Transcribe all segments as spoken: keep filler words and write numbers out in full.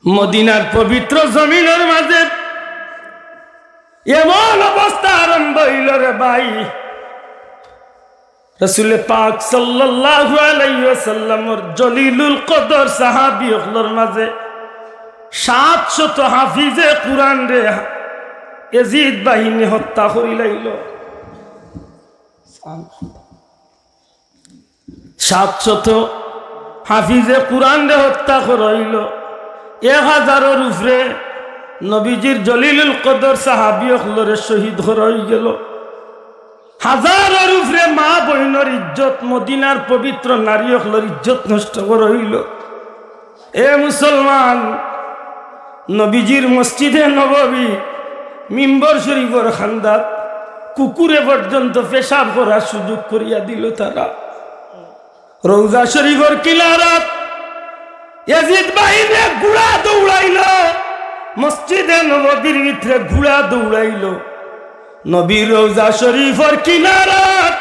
মদিনার পবিত্র জমিনর মাঝে এমন অবস্থা আরম্ভ অইলো রে ভাই, রাসূলে পাক সাল্লাল্লাহু আলাইহি ওয়াসাল্লামর জলিলুল কদর সাহাবী অকলর মাঝে সাতশত হাফিজে কুরআনরে এজিদ বাহিনীয়ে হত্যা করিলাইলো। সাতশত হাফিজে কুরআনরে হত্যা করা অইলো। এক হাজারর উপরে নবীজির জলিলুল কদর সাহাবী অকলরে শহীদ করা অইগেলো। হাজারর উপরে মা বইনর ইজ্জত, মদিনার পবিত্র নারী অকলর ইজ্জত নষ্ট করা অইলো। এ মুসলমান, নবীজির মসজিদে নববী, মিম্বর শরীফর কান্দাত কুকুরে পর্যন্ত পেশাব করার সুযোগ করিয়া দিলো তারা। রওজা শরীফর কিনারাত এজিদ বাহিনীয়ে ঘোড়া দৌড়াইলো, মসজিদে নববীর ভিতরে ঘোড়া দৌড়াইলো। নবীর রওজা শরীফর কিনারাত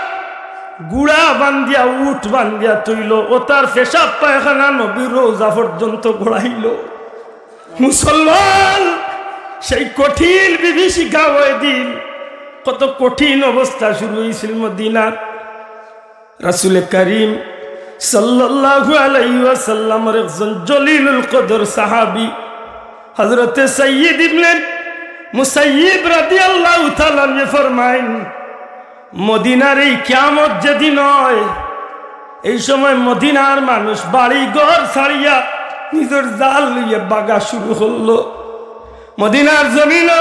ঘোড়া বান্ধিয়া, উট বান্ধিয়া থইলো, অতার পেশাব পায়খানা নবীর রওজা পর্যন্ত গড়াইলো। মুসলমান, সেই কঠিন বিভীষিকা অউ দিন, কত কঠিন অবস্থা শুরু অইছিল মদিনাত। রাসূলে করিম সাল্লাল্লাহু আলাইহি ওয়াসাল্লামর একজন জলিলুল কদর সাহাবী হযরতে সাইয়্যিদ ইবনে মুসাইয়্যিব রাদিয়াল্লাহু তাআলা আনহু ফরমাইন, মদিনার এই কিয়ামত যেদিন অয়, এই সময় মদিনার মানুষ বাড়ি ঘর ছাড়িয়া নিজর জান লইয়া ভাগা শুরু করলো। মদিনার জমিনো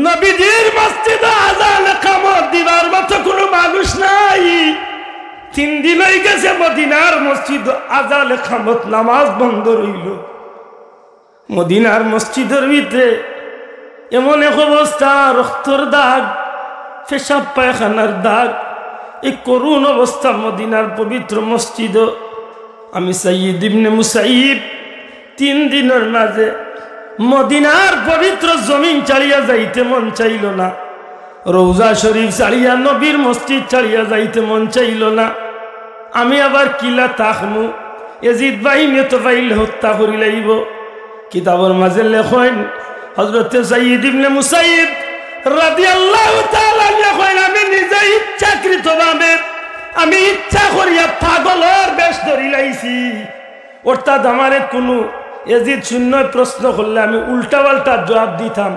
নবীজির মসজিদো আজান একামত দিবার মতো কুনু মানুষ নাই। তিন দিন অইগেছে মদিনার মসজিদো আজান একামত, নামাজ বন্ধ রইলো। মদিনার মসজিদর ভিতরে এমন এক অবস্থা, রক্তর দাগ, পেশাব পায়খানার দাগ, এই করুণ অবস্থা মদিনার পবিত্র মসজিদো। আমি সাইয়্যিদ ইবনে মুসাইয়্যিব তিন দিনর মাঝে মদিনার পবিত্র জমিন ছাড়িয়া যাইতে মন চাইলো না, রওজা শরীফ ছাড়িয়া, নবীর মসজিদ ছাড়িয়া যাইতে মন চাইলো না। আমি আবার কিলা থাকমু? এজিদ বাহিনীয়ে তো পাইলে হত্যা করিলাইবো। কিতাবর মাঝে লেখইন, হযরতে সাইয়্যিদ ইবনে মুসাইয়্যিব রাদিয়াল্লাহু তাআলা আনহু কইন, আমি নিজে ইচ্ছাকৃতভাবে, আমি ইচ্ছা করিয়া পাগলর বেশ ধরিলাইছি। অর্থাৎ আমারে কুনু এজিদ শূন্য প্রশ্ন করলে আমি উল্টাপাল্টা জবাব দিতাম,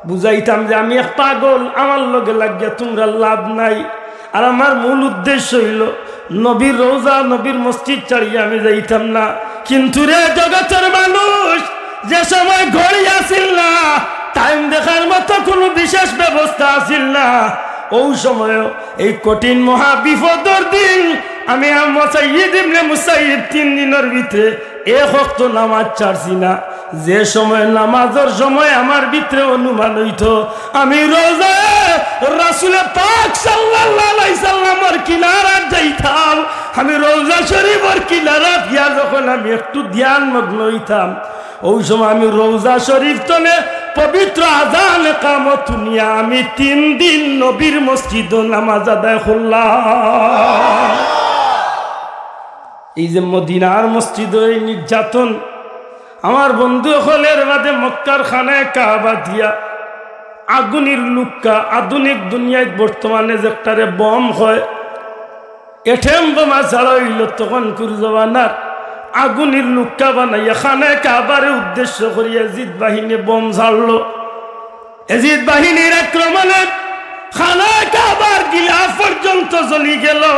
বুঝাইতাম যে আমি এক পাগল, আমার লগে লাগিয়া তুমরার লাভ নাই। আর আমার মূল উদ্দেশ্য অইলো নবীর রওজা, নবীর মসজিদ ছাড়িয়া আমি যাইতাম না। কিন্তু রে জগতর মানুষ, যে সময় ঘড়ি আছিল না, টাইম দেখার মতো কুনু বিশেষ ব্যবস্থা আছিল না, অউ সময় এই কঠিন মহা বিপদর দিন আমি আম-, সাইয়্যিদ ইবনে মুসাইয়্যিব তিন দিনর ভিতরে এক ওয়াক্ত নামাজ ছাড়ছি না। যে সময় নামাজর সময় আমার ভিতরে অনুমান অইতো, আমি রওজায়ে রাসূলে পাক সাল্লাল্লাহু আলাইহি সাল্লামর কিনারাত যাইতাম। আমি রওজা শরীফর কিনারাত গিয়া যখন আমি একটু ধ্যান মগ্ন অইতাম, অউ সময় আমি রওজা শরীফ তনে পবিত্র আজান একামত হুনিয়া আমি তিন দিন নবীর মসজিদো নামাজ আদায় করলাম। এই যে মদিনার মসজিদো এই নির্যাতন, আমার বন্ধু অকল, এর বাদে মক্কার খানায়ে কাবা দিয়া আগুনির লুক্কা, আধুনিক দুনিয়াত বর্তমানে যেটারে বোম কয়, এটম বোমা ছাড়া অইলো, তখনকুর জমানার আগুনির লুক্কা বানাইয়া খানায়ে কাবারে উদ্দেশ্য করিয়া এজিদ বাহিনীয়ে বোম ছাড়লো। এজিদ বাহিনীর আক্রমণে খানায়ে কাবার গিলাফ পর্যন্ত জ্বলি গেলো।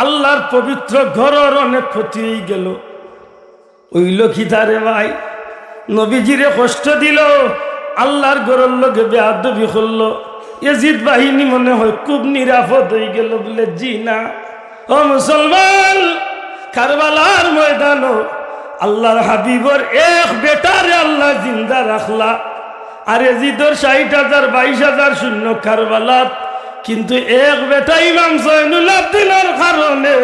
আল্লাহর পবিত্র ঘরর অনেক ক্ষতি অইগেলো। অইলো কিতা রে ভাই? নবীজিরে কষ্ট দিলো, আল্লাহর ঘরর লগে বেয়াদবি করলো। এজিদ বাহিনী মনে হয় খুব নিরাপদ অইগেলো বুলে, জি না। ও মুসলমান, কারবালার ময়দানো আল্লাহর হাবিবর এক বেটারে আল্লায় জিন্দা রাখলা, আর এজিদর ষাইট হাজার, বাইশ হাজার সৈন্য কারবালাত, কিন্তু এক বেটা ইমাম জয়নুল আবদিনর কারণে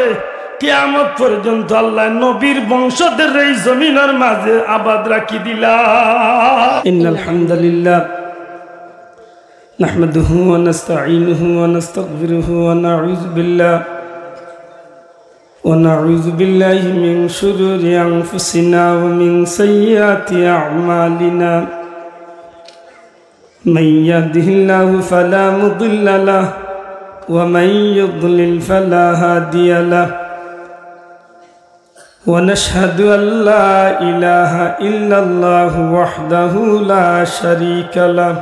কিয়ামত পর্যন্ত আল্লায় নবীর বংশধররে এই জমিনর মাঝে আবাদ রাখি দিলা। ইন্নাল হামদুলিল্লাহ, নাহমাদুহু ওয়া নাস্তাঈনুহু ওয়া নাস্তাগফিরুহু ওয়া নাউযু বিল্লাহ ونعوذ بالله من شرور أنفسنا ومن سيئات أعمالنا. من يهده الله فلا مضل له، ومن يضلل فلا هادي له. ونشهد أن لا إله إلا الله وحده لا شريك له،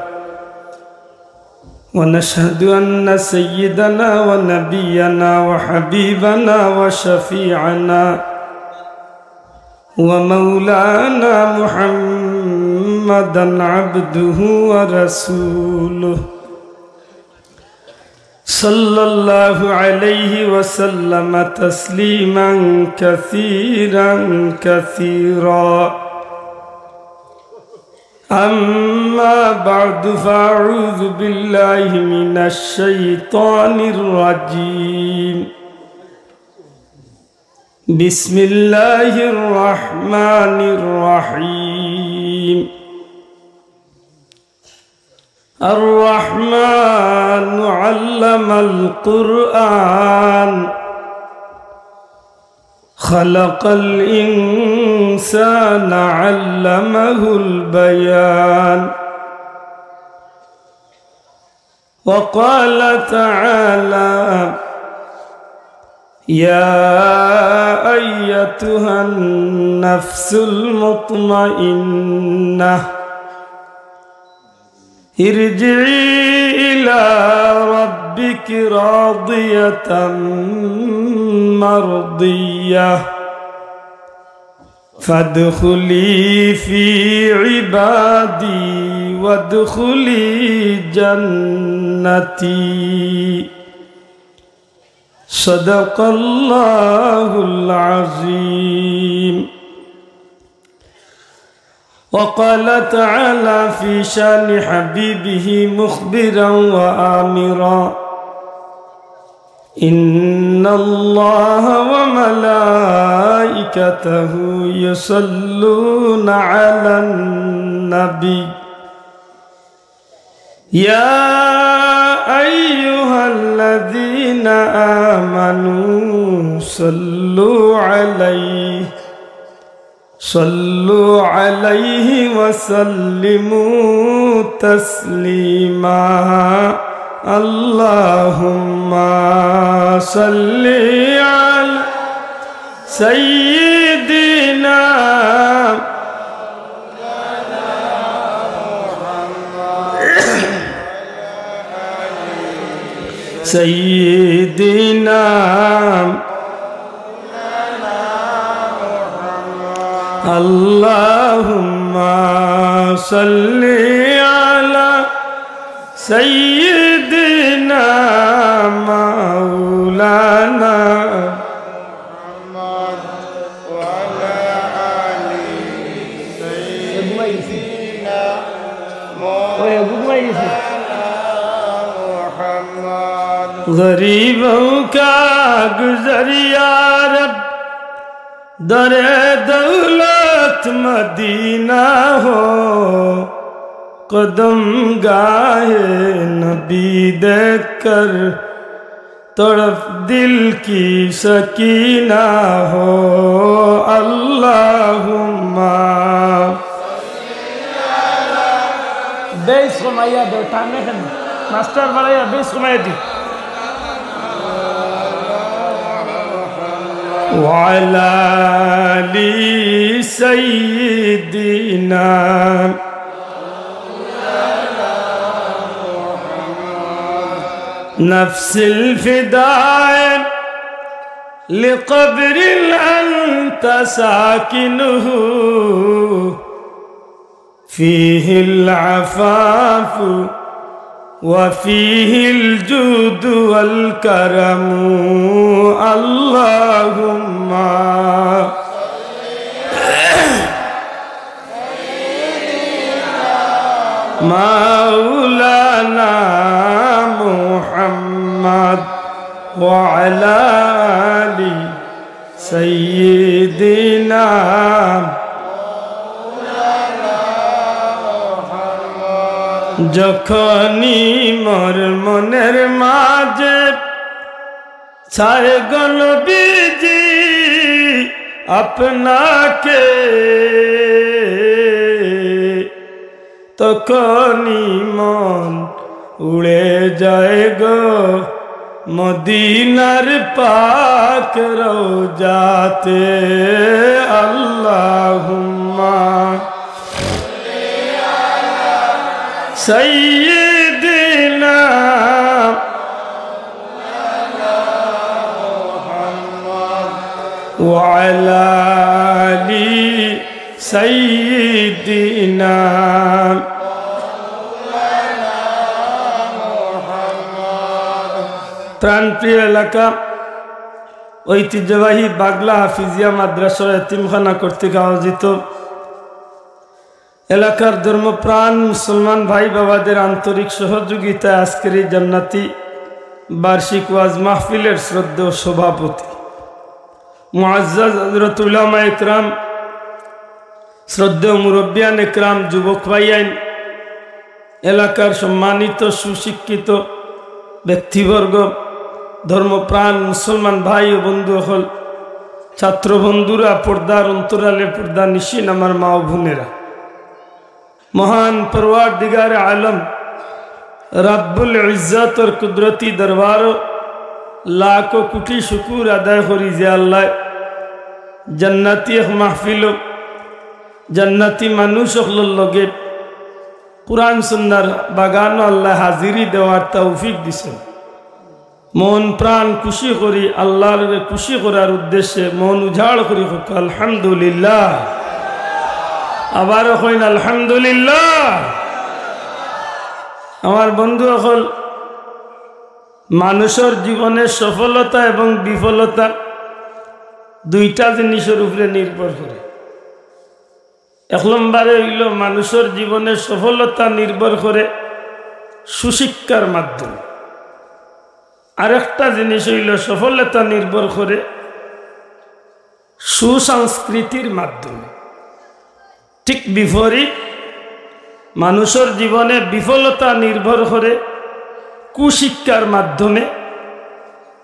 ونشهد أن سيدنا ونبينا وحبيبنا وشفيعنا ومولانا محمدا عبده ورسوله، صلى الله عليه وسلم تسليما كثيرا كثيرا. أما بعد، فأعوذ بالله من الشيطان الرجيم. بسم الله الرحمن الرحيم. الرحمن علم القرآن، خلق الإنسان علمه البيان. وقال تعالى: يا أيتها النفس المطمئنة، ارجعي إلى ربك راضية مرضية، فادخلي في عبادي وادخلي جنتي. صدق الله العظيم. وقال تعالى في شان حبيبه مخبرا وآمرا: إن الله وملائكته يصلون على النبي، يا أيها الذين آمنوا صلوا عليه، صلوا عليه وسلموا تسليما. اللهم صل على سيدنا سيدنا اللهم صل على سيدنا مولانا محمد وعلى آل سيدنا مولانا محمد. غریبوں کا گزر یا رب در دولت مدینہ ہو، قدم گاہ نبی دیکھ کر تڑپ دل کی سکینہ ہو۔ اللہم۔ بیس کمایا دو، ٹانے کن ماسٹر بڑھایا، بیس کمایا دی۔ وعلى آل سيدنا نفس الفداء لقبر أنت ساكنه، فيه العفاف وفيه الجود والكرم. اللهم مولانا محمد وعلى آل سيدنا যখনই মোর মনের মাঝে ছায় গো নবীজি, আপনাকে তখনই মন উড়ে যায় গো মদিনার পাক রওজাতে। আল্লাহুম্মা সাইয়্যিদিনা وعلى آل سيدنا। প্রাণপ্রিয় এলাকা, ঐতিহ্যবাহী বাগলা হাফিজিয়া মাদ্রাসার এতিমখানা কর্তৃক আয়োজিত এলাকার ধর্মপ্রাণ মুসলমান ভাই বাবাদের আন্তরিক সহযোগিতায় আজকের এই জান্নাতি বার্ষিক ওয়াজ মাহফিলের শ্রদ্ধেয় সভাপতি মুআজ্জাজ হযরত উলামা একরাম, শ্রদ্ধেয় মুরব্বিয়ান একরাম, যুবক ভাইয়াইন, এলাকার সম্মানিত সুশিক্ষিত ব্যক্তিবর্গ, ধর্মপ্রাণ মুসলমান ভাই ও বন্ধু অকল, ছাত্র বন্ধুরা, পর্দার অন্তরালে পর্দানিশীন আমার মা ও বোনেরা, মহান পরওয়ারদিগারে আলম রাব্বুল ইজ্জতর কুদরতি দরবারো লাখো কোটি শুকুর আদায় করি যে আল্লায় জান্নাতি এক মাহফিলো জান্নাতি মানুষ অকলর লগে কোরআন সুন্নাহর বাগানো আল্লায় হাজিরি দেওয়ার তৌফিক দিছইন। মন প্রাণ খুশি করি, আল্লারে খুশি করার উদ্দেশ্যে মন উজাড় করি কউক্কা আলহামদুলিল্লাহ। আবারও কইন আলহামদুলিল্লাহ। আমার বন্ধু অকল, মানুষর জীবনে সফলতা এবং বিফলতা দুইটা জিনিসর উপরে নির্ভর করে। এক নম্বরে অইলো মানুষর জীবনে সফলতা নির্ভর করে সুশিক্ষার মাধ্যমে। আরেকটা জিনিস অইলো সফলতা নির্ভর করে সুসংস্কৃতির মাধ্যমে। ঠিক বিপরীত, মানুষর জীবনে বিফলতা নির্ভর করে কুশিক্ষার মাধ্যমে।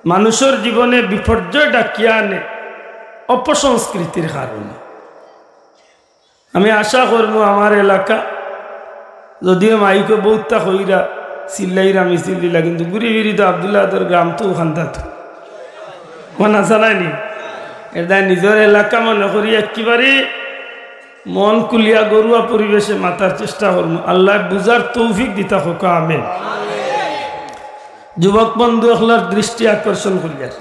মানুষর জীবনে বিপর্যয় ডাকিয়া আনে অপসংস্কৃতির কারণে। আমি আশা করমু আমার এলাকা, যদিও মাইকো বউততা কইরা চিল্লাইরা মিছিল দিলা, কিন্তু ঘুরি ফিরি তো আব্দুল্লাহ আদর গ্রাম তো অখানতা তো। মন আছে নানি? এরদায় নিজর এলাকা মনে করি একেবারে মন খুলিয়া ঘরুয়া পরিবেশে মাতার চেষ্টা করমু। আল্লায় বুঝার তৌফিক দিতা কউক্কা, আমিন। যুবক বন্ধু অকলর দৃষ্টি আকর্ষণ করিয়ার,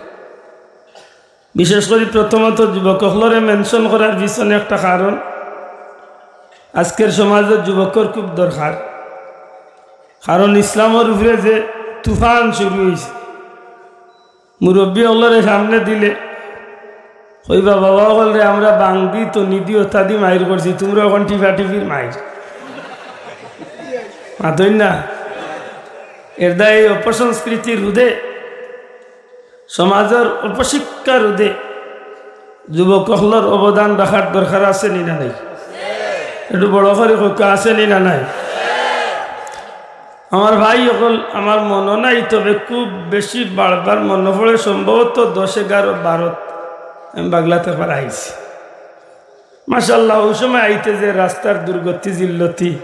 বিশেষ করি প্রথমত যুবক অকলরে mention করার পিছনে একটা কারণ, আজকের সমাজো যুবকর খুব দরকার। কারণ ইসলামর উপরে যে তুফান শুরু অইছে, মুরব্বি অকলরে সামনে দিলে কইবা, "বাবা অকলরে আমরা বাংদি তো নিদি অতাদি মাইর করছি, তুমরা অখন টিফাটিফির মাইর।" মাতইন না? এরদায় এই অপসংস্কৃতি রোধে, সমাজর অপশিক্ষা রোধে যুবক অকলর অবদান রাখার দরকার আছে নি না নাই? একটু বড় করি কউক্কা, আছে নি না নাই? আমার ভাই অকল, আমার মনো নাই, তবে খুব বেশি বারবার মনো পড়ে, সম্ভবত দশ, এগারো, বারোত আমি বাগলাত একবার আইছি। মাশাআল্লাহ, অউ সময় আইতে যে রাস্তার দুর্গতি জিল্লতি,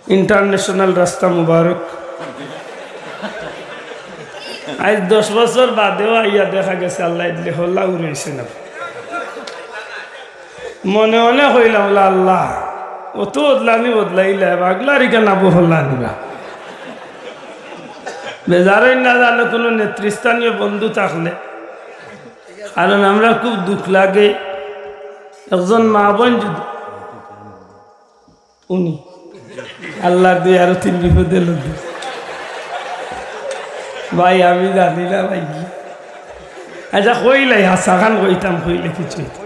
international রাস্তা মুবারক। আইজ দশ বছর বাদেও আইয়া দেখা গেছে আল্লায় দিলে হল্লা উড়াইছে না। মনে মনে কইলাম, "ওলা আল্লাহ, অত বদলানি বদলাইলা, বাগলার ইখান আবু হল্লা আনিবা।" বেজার অইন না জানো কুনু নেতৃস্থানীয় বন্ধু থাকলে, কারণ আমরা খুব দুখ লাগে। একজন মা বোন যদি উনি আল্লার দুই আরো তিন বিপদে লগে। ভাই, আমি জানি না ভাই। আচ্ছা, কইলাই, হাছাখান কইতাম, কইলে কিছু অইতো।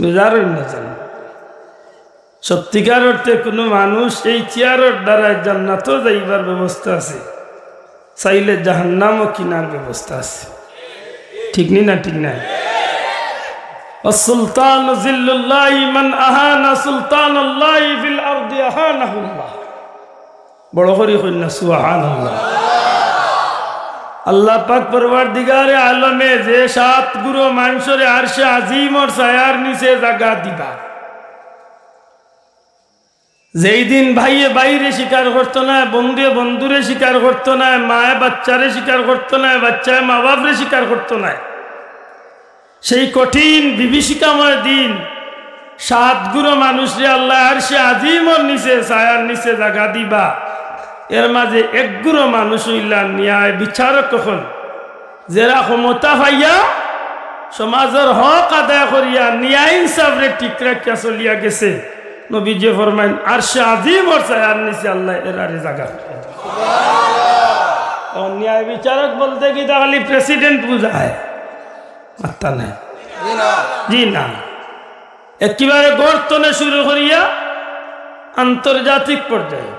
বেজার অইন না জানো। সত্যিকার অর্থে কুনু মানুষ এই চেয়ারর দ্বারা জান্নাতো যাইবার ব্যবস্থা আছে। চাইলে জাহান্নামও কিনার ব্যবস্থা আছে। ঠিক নি না? ঠিক না? السلطان ذل الله من أهان سلطان الله في الأرض أهانه الله। বড় করি কইন না, সুবহানাল্লাহ। আল্লাহ পাক পরওয়ারদিগারে আলমে যে সাত গুরু মানষরে আরশে আজিমর ছায়ার নিচে জাগা দিবা, যেই দিন ভাইয়ে ভাইরে স্বীকার করতো নায়, বন্ধুয়ে বন্ধুরে স্বীকার করতো নায়, মায়ে বাচ্চারে স্বীকার করতো নায়, বাচ্চায় মা বাপরে স্বীকার করতো নায়, সেই কঠিন বিভীষিকাময় দিন সাত গুরু মানুষরে আল্লায় আরশে আজিমর নিচে, ছায়ার নিচে জাগা দিবা। এর মাঝে এক গুরু মানুষ অইলা ন্যায় বিচারক অকল, যেরা ক্ষমতা পাইয়া সমাজর হক আদায় করিয়া ন্যায় ইনসাফরে ঠিক রাখিয়া চলিয়া গেছে। নবীজিয়ে ফরমাইন, আরশে আজিমর ছায়ার নিচে আল্লায় এরারে জাগা দিবা। অউ ন্যায় বিচারক বলতে কিতা খালি প্রেসিডেন্ট বুঝায়? মাত্তা নাই। জি না। একেবারে ঘর তনে শুরু করিয়া আন্তর্জাতিক পর্যায়ে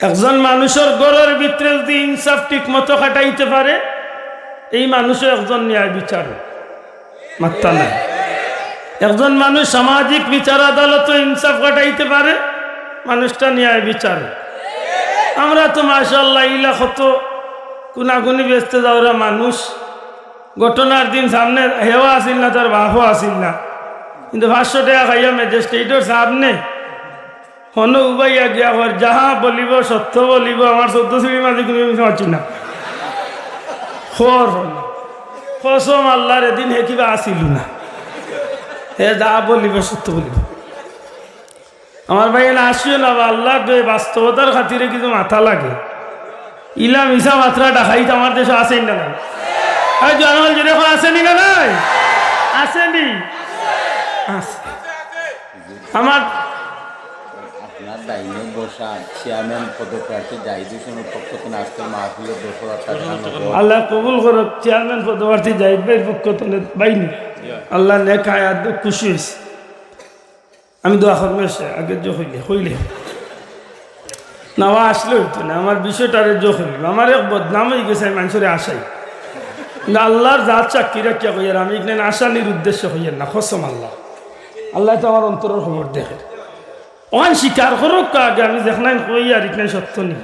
একজন মানুষর ঘরর ভিতরে যদি ইনসাফ ঠিক মতো খাটাইতে পারে, এই মানুষও একজন ন্যায় বিচারক। মাত্তা নাই। একজন মানুষ সামাজিক বিচার আদালতো ইনসাফ খাটাইতে পারে, মানুষটা ন্যায় বিচারক। আমরা তো মাশাআল্লাহ ইলা কত গুনাগুনি বেচতে যাওরা মানুষ, ঘটনার দিন সামনে হেও আছিল না, তার বাপও আছিল না, কিন্তু পাঁচশো টেকা খাইয়া ম্যাজিস্ট্রেটর সামনে হনো উবাইয়া গিয়া কর, "যাহা বলিব সত্য বলিব, আমার চৌদ্দ সিঁড়ির মাঝে কুনু মিছা মাতছি না।" খর হনো। কসম আল্লাহর, এদিন হে কিবা আছিল না। হে যা বলিব সত্য বলিব। আমার ভাই, এনে আসিও না বা, আল্লাহর দোহাই, বাস্তবতার খাতিরে কিছু মাতা লাগে। ইলা মিছা মাতরা ডাকাইত আমার দেশো আছে নি না নাই? এই জনগণ, জোরে কও, আছে নি না নাই? আছে নি? আছে। আমার আপনার ডাইনে বসা চেয়ারম্যান পদপ্রার্থী জাহিদ হোসেনের পক্ষ থেকে আজকের মাহফিলে দশ হাজার টাকা নগদ। আল্লাহ কবুল করুক, চেয়ারম্যান পদপ্রার্থী জাহিদ ভাইর পক্ষ থেকে ভাই নি। আল্লাহ নেক হায়াত দেউক, খুশি অইছি। আমি দোয়া করমু, সে আগে যে কইলে, কইলে। না, ও আসলে অইতো না, আমার বিষয়টারে যে কইলে। আমার এক বদনাম অইগেছে, আমি মানষরে আশাই। কিন্তু আল্লাহর জাত সাক্ষী রাখিয়া কইয়ার, আমি ইখান আশানির উদ্দেশ্যে কইয়ার না, কসম আল্লাহ। আল্লায় তো আমার অন্তরর খবর দেখে। অখান স্বীকার করউক্কা আগে, আমি যেখান কইয়ার ইখান সত্য নি।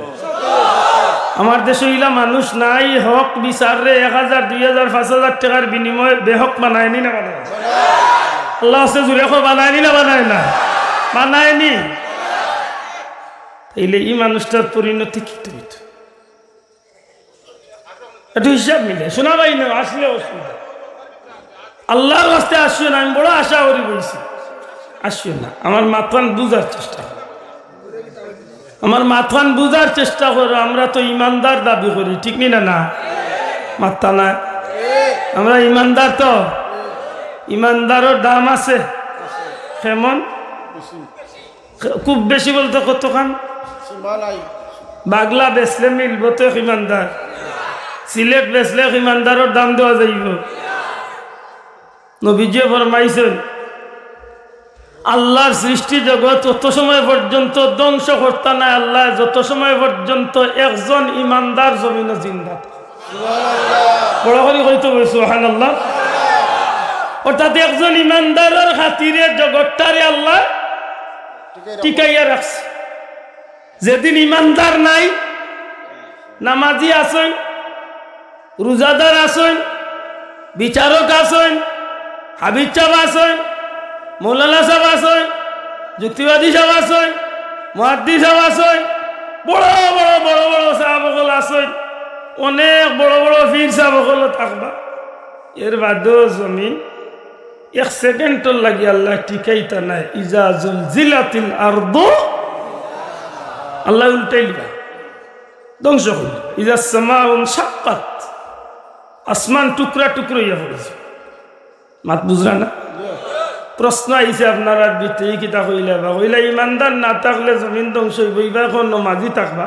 আমার দেশো ইলা মানুষ নাই, হক বিচাররে এক হাজার, দুই হাজার, পাঁচ হাজার টেকার বিনিময়ে বেহক বানায় নি না বানায় না? আল্লাহ আছে, জোরে কও, বানায় নি না বানায় না? বানায় নি। তাইলে ই মানুষটার পরিণতি কিতা অইতো? একটু হিসাব মিলে। শোনা ভাই না, আসলে অসুবিধা। আল্লাহর ওয়াস্তে আসিও না, আমি বড় আশা করি বলছি। আসিও না, আমার মাতখান বুঝার চেষ্টা করো। আমার মাতখান বুঝার চেষ্টা করো, আমরা তো ইমানদার দাবি করি, ঠিক নি না? না, মাত্তা না। আমরা ইমানদার তো, ইমানদারর দাম আছে। কেমন? খুব বেশি বলতে কতখান? বাগলা বেচলে মিলবো তো এক ইমানদার, সিলেট বেচলে এক ইমানদারর দাম দেওয়া যাইবো। নবীজিয়ে ফরমাইছইন, আল্লাহর সৃষ্টি জগৎ তত সময় পর্যন্ত ধ্বংস করতা নায় আল্লায়, যত সময় পর্যন্ত একজন ইমানদার জমিনো জিন্দা থাকে। বড় করি কইতো বই, সুবহানাল্লাহ। অর্থাৎ একজন ইমানদারর খাতিরে জগৎটারে আল্লায় টিকাইয়া রাখছে। যেদিন ইমানদার নাই, নামাজি আছইন, রোজাদার আছইন, বিচারক আছইন, হাফিজ সাব আছইন, মৌলানা সাব আছইন, যুক্তিবাদী সাব আছইন, মুহাদ্দিস সাব আছইন, বড় বড়, বড় বড় সাব অকল আছইন, অনেক বড় বড় পীর সাব অকল থাকবা। এর বাদেও জমিন এক সেকেন্ডর লাগি আল্লায় টিকাইতা নায়। ইজা জুলজিলাতিল আরদু, আল্লায় উল্টাইলিবা, ধ্বংস করিলিবা। ইজা সামাউ ইনশাক্কাত, আসমান টুকরা টুকরা অইয়া পড়িছে। মাত বুঝরা না? প্রশ্ন আইছে আপনারার ভিতরে, ই কিতা কইলা বা? কইলা, ইমানদার না থাকলে জমিন ধ্বংস অইবো, ইবা এখন নমাজি থাকবা।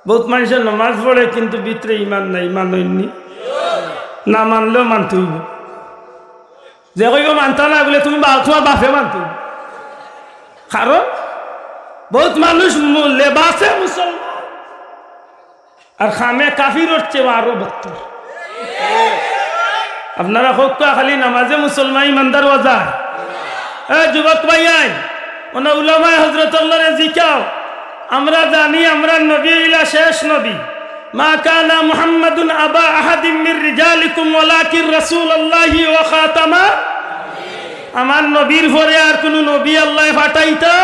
বউত মানষে নমাজ পড়ে কিন্তু ভিতরে ইমান নাই, ইমান অইননি। না মানলেও মানতে অইবো। যে কইবো মানতা না, বলে তুমি বা-, তুমার বাপে মানতে অইবো। কারণ বউত মানুষ মু-, লেবাসে মুসলমান, আর কামে কাফিরর চেয়ে আরো বদতর। আপনারা কউক্কা খালি নামাজে মুসলমান ইমানদার অওয়া যায়? এ যুবক ভাইয়াইন, অনো উলামায়ে হযরতর লগে জিকাও। আমরা জানি আমরার নবী অইলা শেষ নবী। ما كان محمد أبا أحد من رجالكم ولكن رسول الله وخاتم। আমার নবীর পরে আর কুনু নবী আল্লায় পাঠাইতা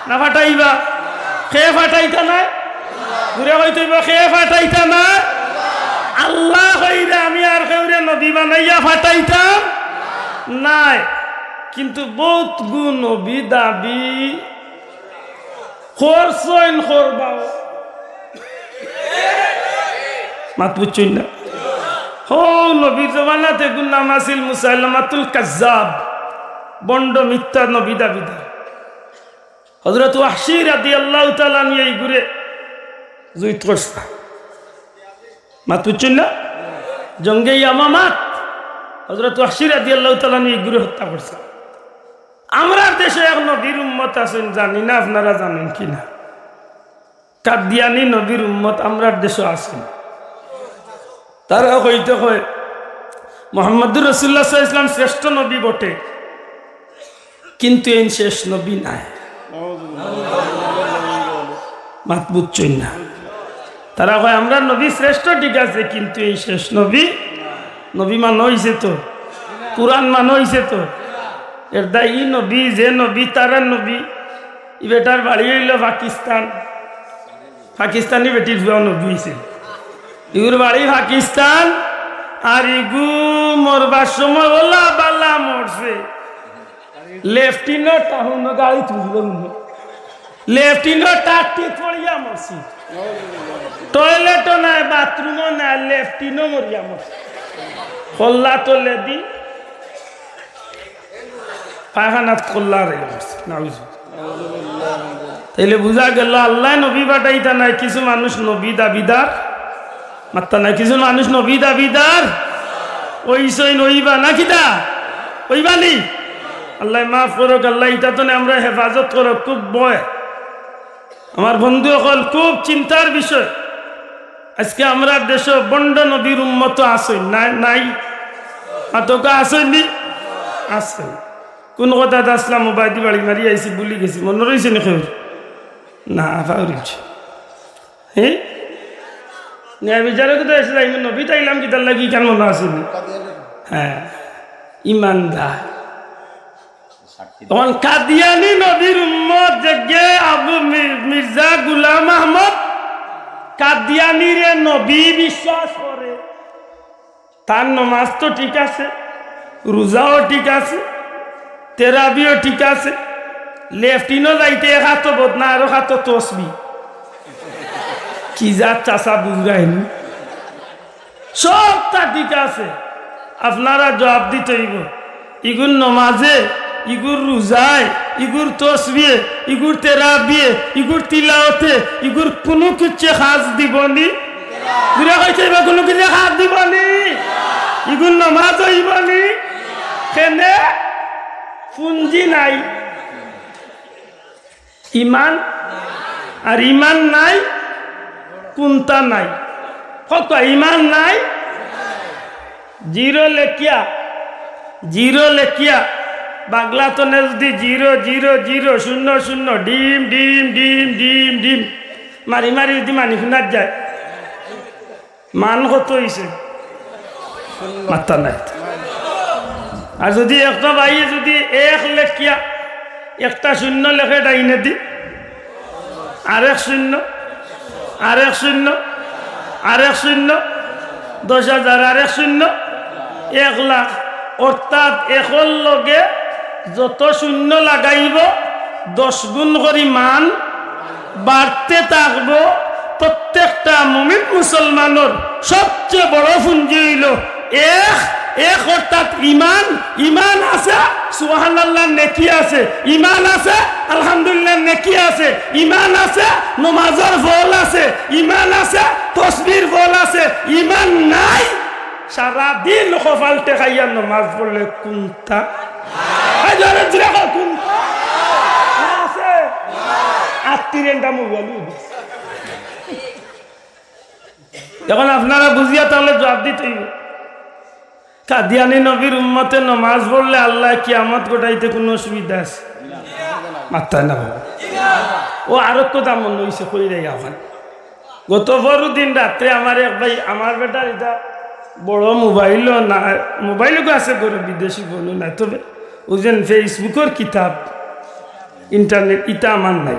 না পাঠাইবা? কে পাঠাইতা নায়? জুরে কইতে অইবো, কে পাঠাইতা নায়? আল্লায় কইরা আমি আর কেউরে নবী বানাইয়া পাঠাইতাম নায়। কিন্তু বউত গু নবী দাবি করছইন, করবাও। মাত বুঝছইন না? হউ নবীর জমানাত এগুর নাম আছিল মুসাইলামাতুল কাজ্জাব, ভন্ড মিথ্যা নবী দাবিদার। হযরত ওয়াহশী রাদিয়াল্লাহু তাআলা আনহু এইগুরে জুইত করছলা। মাত বুঝছইন না? জঙ্গে ইয়ামামাত হযরত ওয়াহশী রাদিয়াল্লাহু তাআলা আনহু এইগুরে হত্যা করছলা। আমরার দেশো এক নবীর উম্মত আছইন, জানি না আপনারা জানইন কি না। কাদিয়ানি নবীর উম্মত আমরার দেশো আছইন। তারা কইতে কয়, মোহাম্মদুর রাসূলুল্লাহ সাল্লাল্লাহু আলাইহি ওয়াসাল্লাম শ্রেষ্ঠ নবী বটে, কিন্তু এইন শেষ নবী নায়। মাত বুঝছইন না? তারা কয়, আমরার নবী শ্রেষ্ঠ, ঠিক আছে, কিন্তু এইন শেষ নবী। নবী মানো অইছে তো, কুরআন মানো অইছে তো। এরদায় ই নবী, যে নবী, তারার নবী। ই বেটার বাড়ি অইলো পাকিস্তান। পাকিস্তানি বেটির ফুয়াও নবী অইছে। ইগুর বাড়ি পাকিস্তান, আর ইগু মরবার সময় অলা বালা মরছে। লেফটিনো টাউনো গাড়ি তুলল না। লেফটিনো টাট্টি পড়িয়া মরছে। টয়লেটও নাই, বাথরুমও নাই, লেফটিনো মরিয়া মরছে। কল্লা তলেদি পায়খানাত কল্লা রইয়া মরছে। নাউজুবিল্লাহ। তাইলে বুঝা গেল, আল্লায় নবী পাঠাইতা নায়, কিছু মানুষ নবী দাবিদার, মাত্তা নায়, কিছু মানুষ নবী দাবিদার অইছইন, অইবা না কিতা? অইবা নি? আল্লায় মাফ করউক, আল্লায় ইতা তনে আমরারে হেফাজত করউক। খুব ভয়, আমার বন্ধু অকল, খুব চিন্তার বিষয়। আজকে আমরার দেশো ভন্ড নবীর উম্মত আছইন, নাই, নাই? মাতউক্কা, আছইন নি? আছইন। কুন কথাত আছলাম, ওবায়দি বাড়ি মারি আইছি, ভুলি গেছি, মনো রইছে নি কেউর? না, পাউরিছি। হে? ন্যায় বিচারো তো এসে যাইমু, নবী তাইলাম কিতার লাগি, ইখান মনো আছে নি? হ্যাঁ, ইমানদার। তখন কাদিয়ানি নবীর উম্মত যেগে আবু মি-, মির্জা গুলাম আহমদ কাদিয়ানিরে নবী বিশ্বাস করে। তার নমাজ তো ঠিক আছে, রোজাও ঠিক আছে, তেরাবিও ঠিক আছে, লেফটিনো যাইতে এক আতো বদনা, আরো আতো তসবি। কি জাত চাচা বুঝরায়নি? সবতা ঠিক আছে, আপনারা জবাব দিতে অইবো। ইগুর নমাজে, ইগুর রোজায়, ইগুর তসবিয়ে, ইগুর তেরাবিয়ে, ইগুর তিলাওতে, ইগুর কুনু কিচ্ছু কাজ দিবো নি? জুরে কইতে অইবো, কুনু কিচ্ছু কাজ দিবো নি? ইগুর নমাজ অইবো নি? কেনে? পুঞ্জি নাই। ইমান আর ইমান নাই, কুনতা নাই? কউক্কা, ইমান নাই। জিরো লেখিয়া, জিরো লেখিয়া, বাংলা তনে যদি জিরো, জিরো, জিরো, শূন্য, শূন্য, ডিম, ডিম, ডিম, ডিম, ডিম, মারি মারি যদি মানি হুনাত যায়, মান কত অইছে? মাত্তা নাই। আর যদি একটা ভাইয়ে যদি এক লেখিয়া একটা শূন্য লেখে ডাইনেদি, আরেক শূন্য, আরেক শূন্য, আরেক শূন্য, দশ হাজার, আরেক শূন্য, এক লাখ, অর্থাৎ একর লগে যত শূন্য লাগাইবো, দশ গুণ করি মান বাড়তে থাকবো। প্রত্যেকটা মুমিন মুসলমানর সবচেয়ে বড় পুঞ্জি অইলো এক, এক অর্থাৎ ইমান। ইমান আছে, সুবহানাল্লাহ নেকি আছে। ইমান আছে, আলহামদুলিল্লাহ নেকি আছে। ইমান আছে, নমাজর ফল আছে। ইমান আছে, তসবির ফল আছে। ইমান নাই, সারাদিন কপাল টেকাইয়া নমাজ পড়লে কুনতা? এই জোরে জোরে কও, কুনতা? আছে? আত্তির এন্ডা মুগলি। এখন আপনারা বুঝিয়া তাইলে জবাব দিতে অইবো। কাদিয়ানি নবীর উম্মতে নমাজ পড়লে আল্লায় কিয়ামত ঘটাইতে কুনু অসুবিধা আছে? মাত্তা না বাবা। ও আরো কথা মনো অইছে, কই রে এখন। গত পরশু দিন রাত্রে আমার এক ভাই, আমার বেটার ইটা বড় মোবাইলও না, মোবাইলও আছে ঘরো, বিদেশি ফোনও নাই, তবে অউ যেন Facebook-অর কিতাব, internet, ইটা আমার নাই।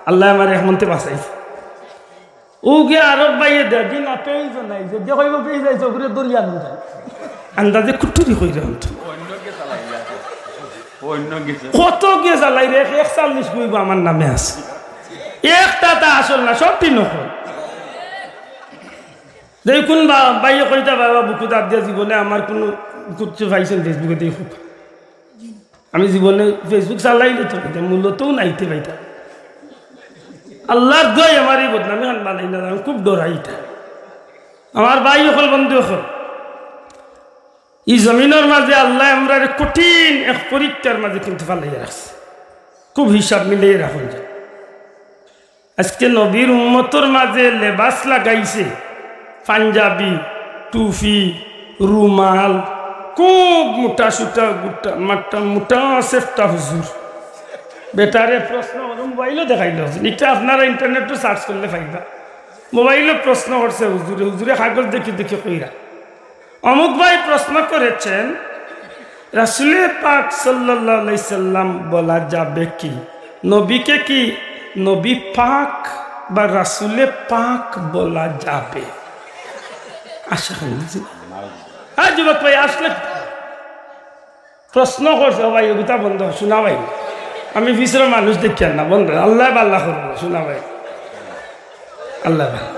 আল্লায় আমারে এমনতে বাঁচাইছে। অউ গিয়া আরব ভাইয়ে দেখি না, page-ও নাই, যে যে কইবো page আইছে, ওগুরে দরিয়া নিয়ে যায়। আন্দাজে কুটুরি কইরা অন্ত। কত গিয়া চালাই রে, একচল্লিশ কইবো আমার নামে আছে। একটা তা আসল না, সবটি নকল। দেখুন বা-, ভাইয়ে কইতা, "বাবা, বুকুত আত দিয়া জীবনে আমার কুনু কুচ্ছু পাইছেন Facebook-এ দেখুক।" আমি জীবনে Facebook চালাইলে তো এটা মূলতও নাইতে পাইতাম। আল্লার দোয়াই আমার ই বদনামি খান বানাই না, আমি খুব ডরাই ইটা। আমার ভাই অকল, বন্ধু অকল, ই জমিনর মাঝে আল্লায় আমরারে কঠিন এক পরীক্ষার মাঝে কিন্তু ফালাইয়া রাখছে। খুব হিসাব মিলাইয়া রাখুন যায়। আজকে নবীর উম্মতর মাঝে লেবাস লাগাইছে, পাঞ্জাবি, টুপি, রুমাল, খুব মোটা সুটা, গুটা, মাটা, মোটা সেফটা হুজুর। বেটারে প্রশ্ন করুন, মোবাইলও দেখাইল, ইটা আপনারা internet-ও search করলে পাইবা। মোবাইলও প্রশ্ন করছে হুজুরে, হুজুরে কাগজ দেখি দেখি কইরা। অমুক ভাই প্রশ্ন করেছেন, রাসূলে পাক সাল্লাল্লাহু আলাইহি সাল্লাম বলা যাবে কি? নবীকে কি নবী পাক বা রাসূলে পাক বলা যাবে? আশা করি না। হ্যাঁ, যুবক ভাই, আসলে প্রশ্ন করছে, ও ভাই, ওগুতা বন্ধ, শোনা ভাই। আমি পিছর মানুষ দেখিয়ার না, বন্ধ। আল্লায় ভালা করবো, শোনা ভাই। আল্লায় ভালা।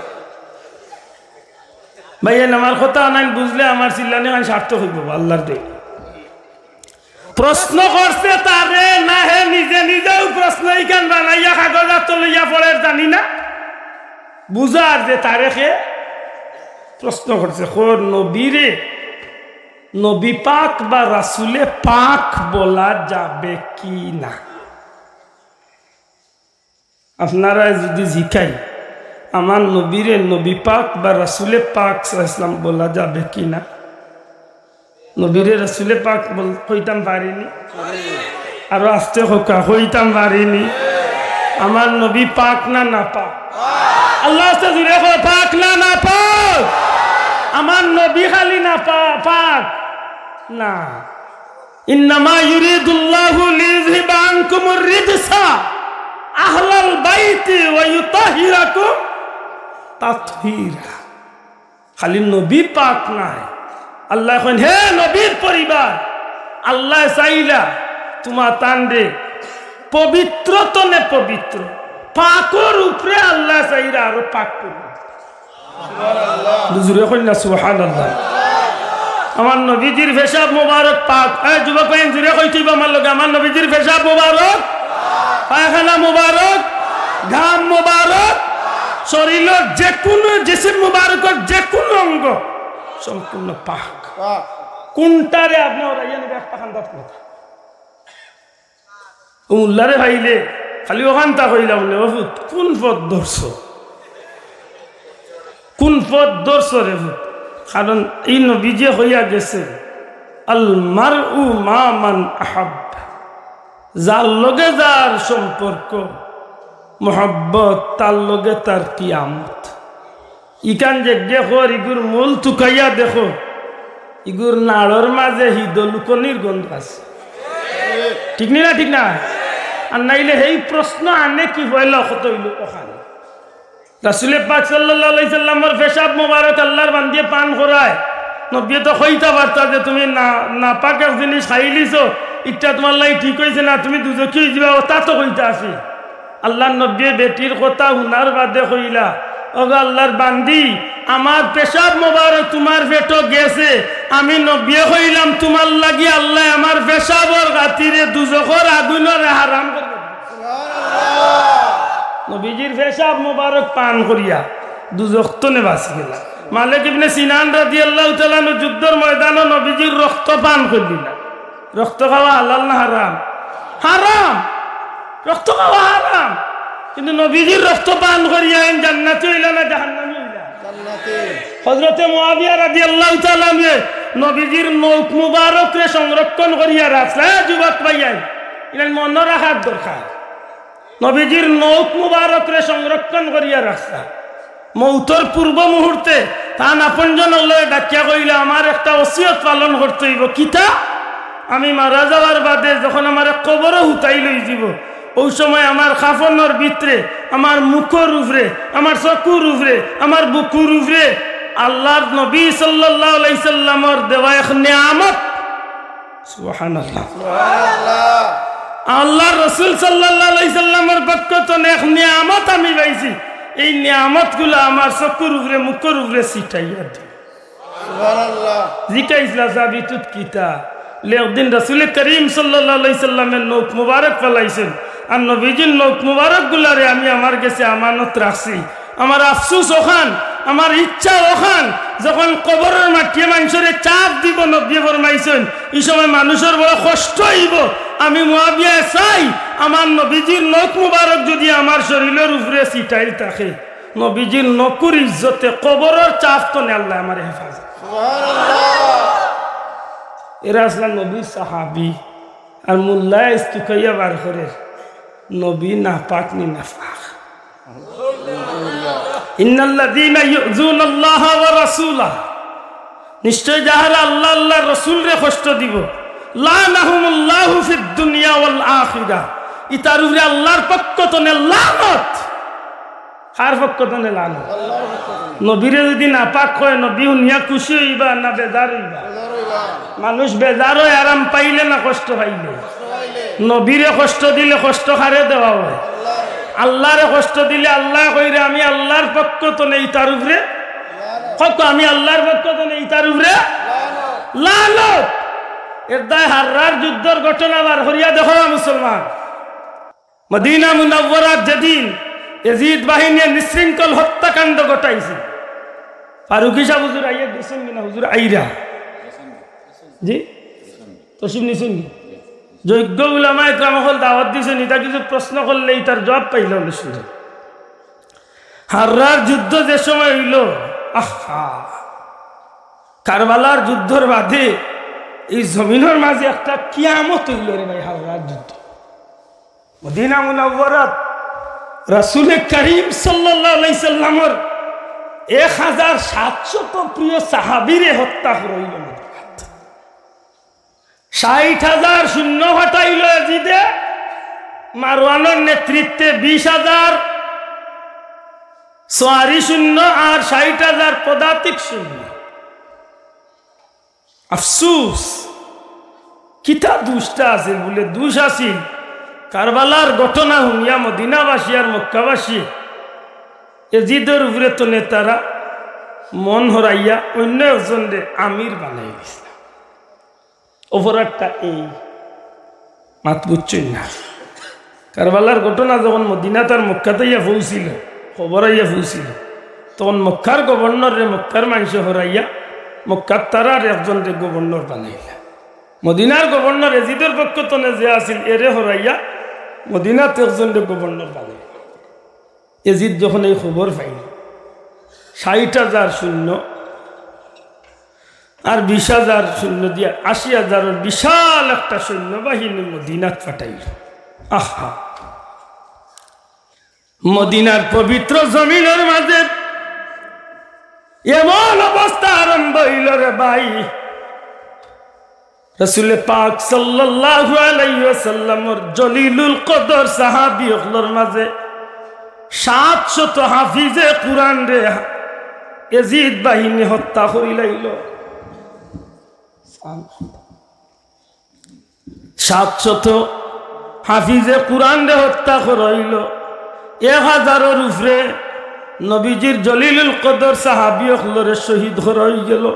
ভাই, এন আমার কথা নাই বুঝলে আমার চিল্লানি খান সার্থক অইবো, আল্লার দোয়াই। প্রশ্ন করছে তারে না, হে নিজে নিজেও প্রশ্ন ইখান বানাইয়া কাগজ আতো লইয়া পড়ের, জানি না। বুঝার যে তারে কে প্রশ্ন করছে, কর নবীরে নবী পাক বা রাসূলে পাক বলা যাবে কি না? আপনারারে যদি জিকাই, আমার নবীরে নবী পাক বা রাসূলে পাক সাল্লাল্লাহু আলাইহি ওয়াসাল্লাম বলা যাবে কি না? নবীরে রাসূলে পাক বল-, কইতাম পারিনি? আরো আস্তে কউক্কা, কইতাম পারিনি? আমার নবী পাক না নাপাক? আল্লাহ আস্তে জুরে কও, পাক না নাপাক? আমার নবী খালি নাপা-, পাক না। ইন্নামা ইউরিদুল্লাহু লিইউযহিবা আনকুমুর রিজসা আহলাল বাইতি ওয়া ইউতাহহিরাকুম তাতহীরা। খালি নবী পাক নায়, আল্লায় কইন, "হে নবীর পরিবার, আল্লায় চাইরা তুমা তানরে পবিত্র তনে পবিত্র, পাকর উপরে আল্লায় চাইরা আরো পাক করবা।" জুরে কইন না, সুবহানাল্লাহ। আমার নবীজির পেশাব মোবারক পাক। এ যুবক ভাই, জুরে কইতে অইবো আমার লগে, আমার নবীজির পেশাব মোবারক, পায়খানা মোবারক, ঘাম মোবারক, শরীরর যে কুনু, জিসিম মোবারকর যে কুনু অঙ্গ সম্পূর্ণ পাক। কুনটারে আপনে ওরাইয়া নিবা, একটা খান্দাত কথা। ও মোল্লারে পাইলে খালি অখানতা কইলা বুলে, "ও পুত, কুন পথ ধরছো? কুন পথ ধরছো রে পুত?" কারণ ই নবীজিয়ে কইয়া গেছে, "আল মারউ মা মান আহাব।" যার লগে যার সম্পর্ক, মহব্বত, তার লগে তার কিয়ামত। ইখান যেগিয়ে কর, ইগুর মূল তুকাইয়া দেখো, ইগুর নাড়র মাঝে হিদো লুকনির গন্ধ আছে। ঠিক নি না? ঠিক না? আর নাইলে হেই প্রশ্ন আনে কি পয়লা কত অইলো অখান। রাসুলে পাক সাল্লাল্লাহু আলাইহি সাল্লামর পেশাব মোবারক আল্লার বান্দিয়ে পান করায়। নবীয়ে তো কইতা পারতা যে, "তুমি না, নাপাক এক জিনিস খাইলিছো, ইটা তুমার লাগি ঠিক অইছে না, তুমি দুজখি অইযিবা", অতা তো কইতা আছিল। আল্লার নবীয়ে বেটির কথা হুনার বাদে কইলা, "ওগো আল্লার বান্দি, আমার পেশাব মোবারক তুমার পেটো গেছে, আমি নবীয়ে কইলাম, তুমার লাগি আল্লায় আমার পেশাবর খাতিরে দুজখর আগুনরে হারাম করি দিছে।" নবীজির পেশাব মোবারক পান করিয়া দুজখ তনে বাঁচি গেলা। মালিক ইবনে সিনান রাদিয়াল্লাহু তাআলা আনহু যুদ্ধর ময়দানো নবীজির রক্ত পান করিলা। রক্ত খাওয়া হালাল না হারাম? হারাম। রক্ত খাওয়া হারাম। কিন্তু নবীজির রক্ত পান করিয়া এইন জান্নাতি অইলা না জাহান্নামি অইলা? জান্নাতি। হযরতে মুআবিয়া রাদিয়াল্লাহু তাআলা আনহু নবীজির নখ মুবারকরে সংরক্ষণ করিয়া রাখলা। এ যুবক ভাইয়াইন, ইলান মনো রাখার দরকার। নবীজির নখ মুবারকরে সংরক্ষণ করিয়া রাখলা। মৌতর পূর্ব মুহূর্তে তান আপনজনর লগে ডাকিয়া কইলা, "আমার একটা ওসিয়ত পালন করতে অইবো।" "কিতা?" "আমি মারা যাওয়ার বাদে যখন আমারে কবরো হুতাই লই যিবো, অউ সময় আমার কাফনর ভিতরে, আমার মুখর উপরে, আমার চকুর উপরে, আমার বুকুর উপরে আল্লাহর নবী সাল্লাল্লাহু আলাইহি সাল্লামর দেওয়া এক নিয়ামত।" সুবহানাল্লাহ। আল্লাহর রসুল সাল্লাল্লাহু আলাইহি সাল্লামর পক্ষ তনে এক নিয়ামত আমি পাইছি। এই নিয়ামতগুলা আমার চকুর উপরে, মুখর উপরে ছিটাইয়া দিও। সুবহানাল্লাহ। জিকাইছলা, "সাবিতুত কিতা?" বলে, "একদিন রাসূলে করিম সাল্লাল্লাহু আলাইহি সাল্লামে নখ মুবারক ফালাইছইন, আর নবীজির নখ মুবারকগুলারে আমি আমার গেছে আমানত রাখছি।" আমার আফসোস অখান, আমার ইচ্ছা অখান, যখন কবরর মাটিয়ে মানষরে চাপ দিবো, নবীয়ে ফরমাইছইন, ই সময় মানুষর বড় কষ্ট অইবো। আমি মুয়াবিয়ায় চাই, আমার নবীজির নখ মুবারক যুদি আমার শরীলর উপরে ছিটাইল থাকে, নবীজির নখর ইজ্জতে কবরর চাপ তনে আল্লায় আমারে হেফাজত। সুবহানাল্লাহ। এরা আছলা নবীর সাহাবী, আর মোল্লায় ইস্তুকাইয়া বার করের, নবী নাপাক নি নাপাক। ইন্নাল্লাযীনা ইউযুনাল্লাহা ওয়া রাসূলাহ, নিশ্চয় যাহারা আল্লাহ, আল্লাহর রসুলরে কষ্ট দিবো, লাআনাহুমুল্লাহু ফিদ দুনিয়া ওয়াল আখিরা, ইতার উপরে আল্লাহর পক্ষ তনে লানত। কার পক্ষ তনে লানত? নবীরে যুদি নাপাক কয়, নবী হুনিয়া খুশি অইবা না বেজার অইবা? মানুষ বেজার অয় আরাম পাইলে না কষ্ট পাইলে? নবীরে কষ্ট দিলে কষ্ট কারে দেওয়া অয়? আল্লাহরে কষ্ট দিলে আল্লায় কইরে, "আমি আল্লাহর পক্ষ তনে ইতার উপরে।" কউক্কা, "আমি আল্লাহর পক্ষ তনে ইতার উপরে লানত।" এর দায় হাররার যুদ্ধর ঘটনা বার করিয়া দেখো না মুসলমান। মদিনা মুনাওয়ারাত যেদিন এজিদ বাহিনীয়ে নিশৃঙ্খল হত্যাকাণ্ড ঘটাইছে, ফারুকী সাব হুজুর আইয়া গেছইন নি না? হুজুর আইরা? জি? তশরিফ নিছইন নি? যোগ্য উলামায়ে কেরাম অকল দাওয়াত দিছইন, ইতা কিছু প্রশ্ন করলে ইতার জবাব পাইলা অইলে সুন্দর। হাররার যুদ্ধ যে সময় অইলো, আহা, কারবালার যুদ্ধর বাদে ই জমিনর মাঝে একটা কিয়ামত অইলো রে ভাই, হাররার যুদ্ধ। মদিনা মুনাওয়ারাত রাসূলে করিম সাল্লাল্লাহু আলাইহি সাল্লামর এক হাজার সাতশত প্রিয় সাহাবীরে হত্যা করা অইলো মদিনাত। ষাইট হাজার সৈন্য পাঠাইলো এজিদে মারওয়ানর নেতৃত্বে, বিশ হাজার সওয়ারি সৈন্য আর ষাইট হাজার পদাতিক সৈন্য। আফসুস, কিতা দুষটা আছিল? বুলে দুষ আছিল কারবালার ঘটনা হুনিয়া মদিনাবাসী আর মক্কাবাসী এজিদর উপরে তনে তারা মন হরাইয়া অইন্য একজনরে আমির বানাই দিছলা। অপরাধটা এই, মাত বুঝছইন না? কারবালার ঘটনা যখন মদিনাত আর মক্কাত আইয়া পৌঁছিল, খবর আইয়া পৌঁছিল, তখন মক্কার গভর্নররে মক্কার মানষে হরাইয়া মক্কাত তারার একজনরে গভর্নর বানাইলা। মদিনার গভর্নর এজিদর পক্ষ তনে যে আছিল, এরে হরাইয়া মদিনাত একজনরে গভর্নর বানাইলা। এজিদ যখন এই খবর পাইল, ষাইট হাজার সৈন্য আর বিশ হাজার সৈন্য দিয়া আশি হাজারর বিশাল একটা সৈন্যবাহিনী মদিনাত পাঠাইল। আহা, মদিনার পবিত্র জমিনর মাঝে এমন অবস্থা আরম্ভ অইল রে ভাই, রাসূলে পাক সাল্লাল্লাহু আলাইহি ওয়াসাল্লামর জলিলুল কদর সাহাবী অকলর মাঝে সাতশত হাফিজে কুরআনরে এজিদ বাহিনী হত্যা করিলাইল। সাতশত হাফিজে কুরআনরে হত্যা করা অইল। এক হাজারর উপরে নবীজির জলিলুল কদর সাহাবী অকলরে শহীদ করা অইগেল।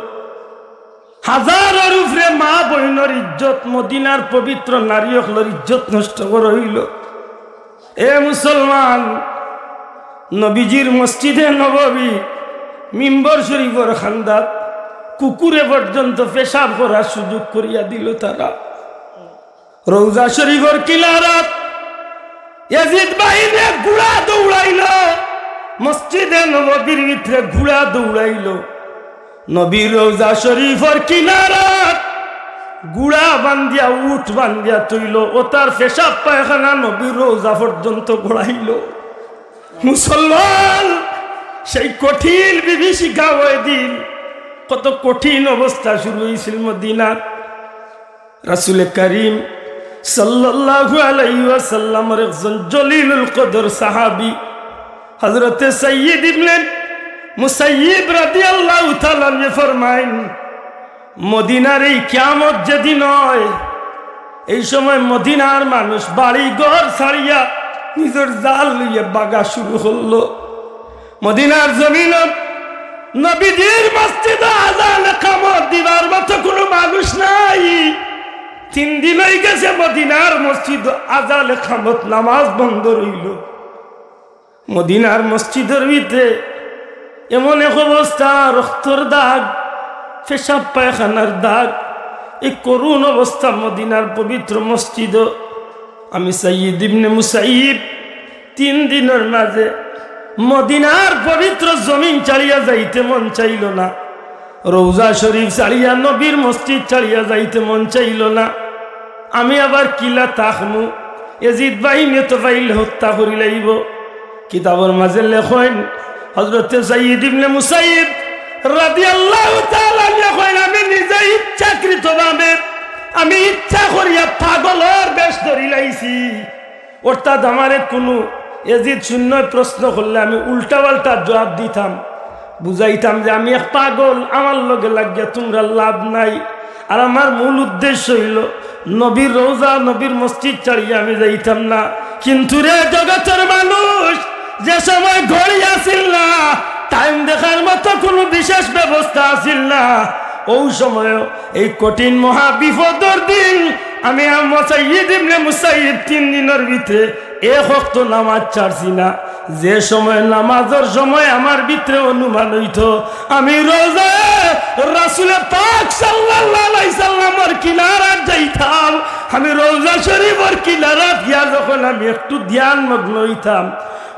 হাজারর উপরে মা বইনর ইজ্জত, মদিনার পবিত্র নারী অকলর ইজ্জত নষ্ট করা অইল। এ মুসলমান, নবীজির মসজিদে নববী, মিম্বর শরীফর কান্দাত কুকুরে পর্যন্ত পেশাব করার সুযোগ করিয়া দিল তারা। রওজা শরীফর কিনারাত এজিদ বাহিনীয়ে ঘোড়া দৌড়াইল, মসজিদে নববীর ভিতরে ঘোড়া দৌড়াইল, নবীর রওজা শরীফর কিনারাত ঘোড়া বান্ধিয়া, উট বান্ধিয়া থইল, অতার পেশাব পায়খানা নবীর রওজা পর্যন্ত গড়াইল। মুসলমান, সেই কঠিন বিভীষিকা ওই দিন, কত কঠিন অবস্থা শুরু হয়েছিল মদিনার। রাসূলে করিম সাল্লাল্লাহু আলাইহি ওয়াসাল্লামর একজন জলিলুল কদর সাহাবী হযরতে সাইয়্যিদ ইবনে মুসাইয়িব রাদিয়াল্লাহু তাআলা আনহু ফরমাইন, মদিনার এই কিয়ামত যেদিন হয়, এই সময় মদিনার মানুষ বাড়ি ঘর ছাড়িয়া নিজর জান লইয়া ভাগা শুরু করলো। মদিনার জমিন, নবীজির মসজিদ আজান একামত দিবার মতো কোনো মানুষ নাই। তিন দিন হয়ে গেছে মদিনার মসজিদ আজান একামত নামাজ বন্ধ রইল। মদিনার মসজিদর ভিতরে এমন এক অবস্থা, রক্তর দাগ, পেশাব পায়খানার দাগ, এই করুণ অবস্থা মদিনার পবিত্র মসজিদ। আমি সাইয়্যিদ ইবনে মুসাইয়িব তিন দিনর মাঝে মদিনার পবিত্র জমিন ছাড়িয়া যাইতে মন চাইল না, রওজা শরীফ ছাড়িয়া, নবীর মসজিদ ছাড়িয়া যাইতে মন চাইল না। আমি আবার কিলা থাকমু, এজিদ বাহিনীয়ে তো পাইলে হত্যা করি লাইব। কিতাবর মাঝে লেখইন, হযরতে সাইয়্যিদ ইবনে মুসাইয়িব রাদিয়াল্লাহু তাআলা আনহু কইন, আমি নিজে ইচ্ছাকৃতভাবে, আমি ইচ্ছা করিয়া পাগলর বেশ ধরি লাইছি। অর্থাৎ আমারে কোনো এজিদ শূন্য প্রশ্ন করলে আমি উল্টাপাল্টা জবাব দিতাম, বুঝাইতাম যে আমি এক পাগল, আমার লগে লাগিয়া তোমরা লাভ নাই। আর আমার মূল উদ্দেশ্য হইল নবীর রওজা, নবীর মসজিদ ছাড়িয়া আমি যাইতাম না। কিন্তু রে জগতের মানুষ, যে সময় ঘড়ি আছিল না, টাইম দেখার মতো কোনো বিশেষ ব্যবস্থা আছিল না, ওই সময় এই কঠিন মহা বিপদর দিন আমি আম-, সাইয়্যিদ ইবনে মুসাইয়িব তিন দিনর ভিতরে এক ওয়াক্ত নামাজ ছাড়ছি না। যে সময় নামাজর সময় আমার ভিতরে অনুমান হইতো, আমি রওজায়ে রাসূলে পাক সাল্লাল্লাহু আলাইহি সাল্লামর কিনারাত যাইতাম, আমি রওজা শরীফর কিনারাত গিয়া যখন আমি একটু ধ্যান মগ্ন হইতাম,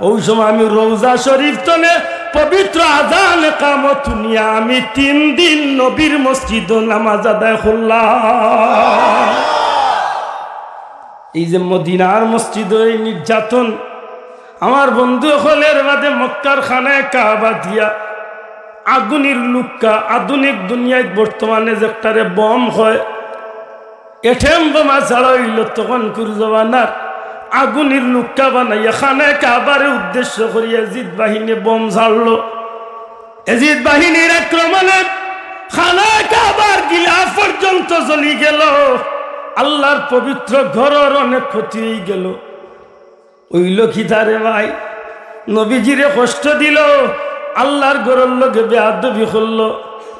ওই সময় আমি রওজা শরীফ তনে পবিত্র আজান একামত শুনিয়া আমি তিন দিন নবীর মসজিদো নামাজ আদায় করলাম। এই যে মদিনার মসজিদো এই নির্যাতন, আমার বন্ধু অকল, এর বাদে মক্কার খানায়ে কাবা দিয়া আগুনের লুক্কা, আধুনিক দুনিয়াত বর্তমানে যেটারে বোম কয়, এটম বোমা ছাড়া হইল তখনকুর জমানার আগুনের লুক্কা বানাইয়া খানায়ে কাবারে উদ্দেশ্য করিয়া এজিদ বাহিনীয়ে বোম ছাড়লো। এজিদ বাহিনীর আক্রমণে খানায়ে কাবার গিলাফ পর্যন্ত জ্বলি গেল। আল্লাহর পবিত্র ঘরর অনেক ক্ষতি হয়ে গেল। অইল কিতা রে ভাই, নবীজিরে কষ্ট দিল, আল্লাহর ঘরর লগে বেয়াদবি করল।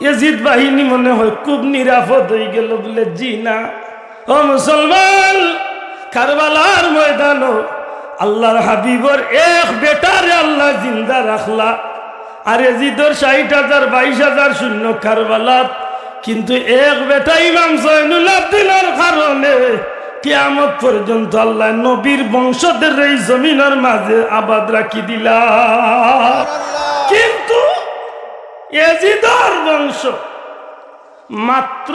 এজিদ বাহিনী মনে হয় খুব নিরাপদ হয়ে গেল বলে, জি না। ও মুসলমান, কারবালার ময়দানো আল্লাহর হাবিবর এক বেটারে আল্লাহ জিন্দা রাখলা, আর এজিদর ষাইট হাজার, বাইশ হাজার সৈন্য কারবালাত, কিন্তু এক বেটা ইমাম জয়নুল আবদিনর কারণে কিয়ামত পর্যন্ত আল্লাহ নবীর বংশধররে এই জমিনর মাঝে আবাদ রাখি দিলা। কিন্তু এজিদর বংশ মাত্র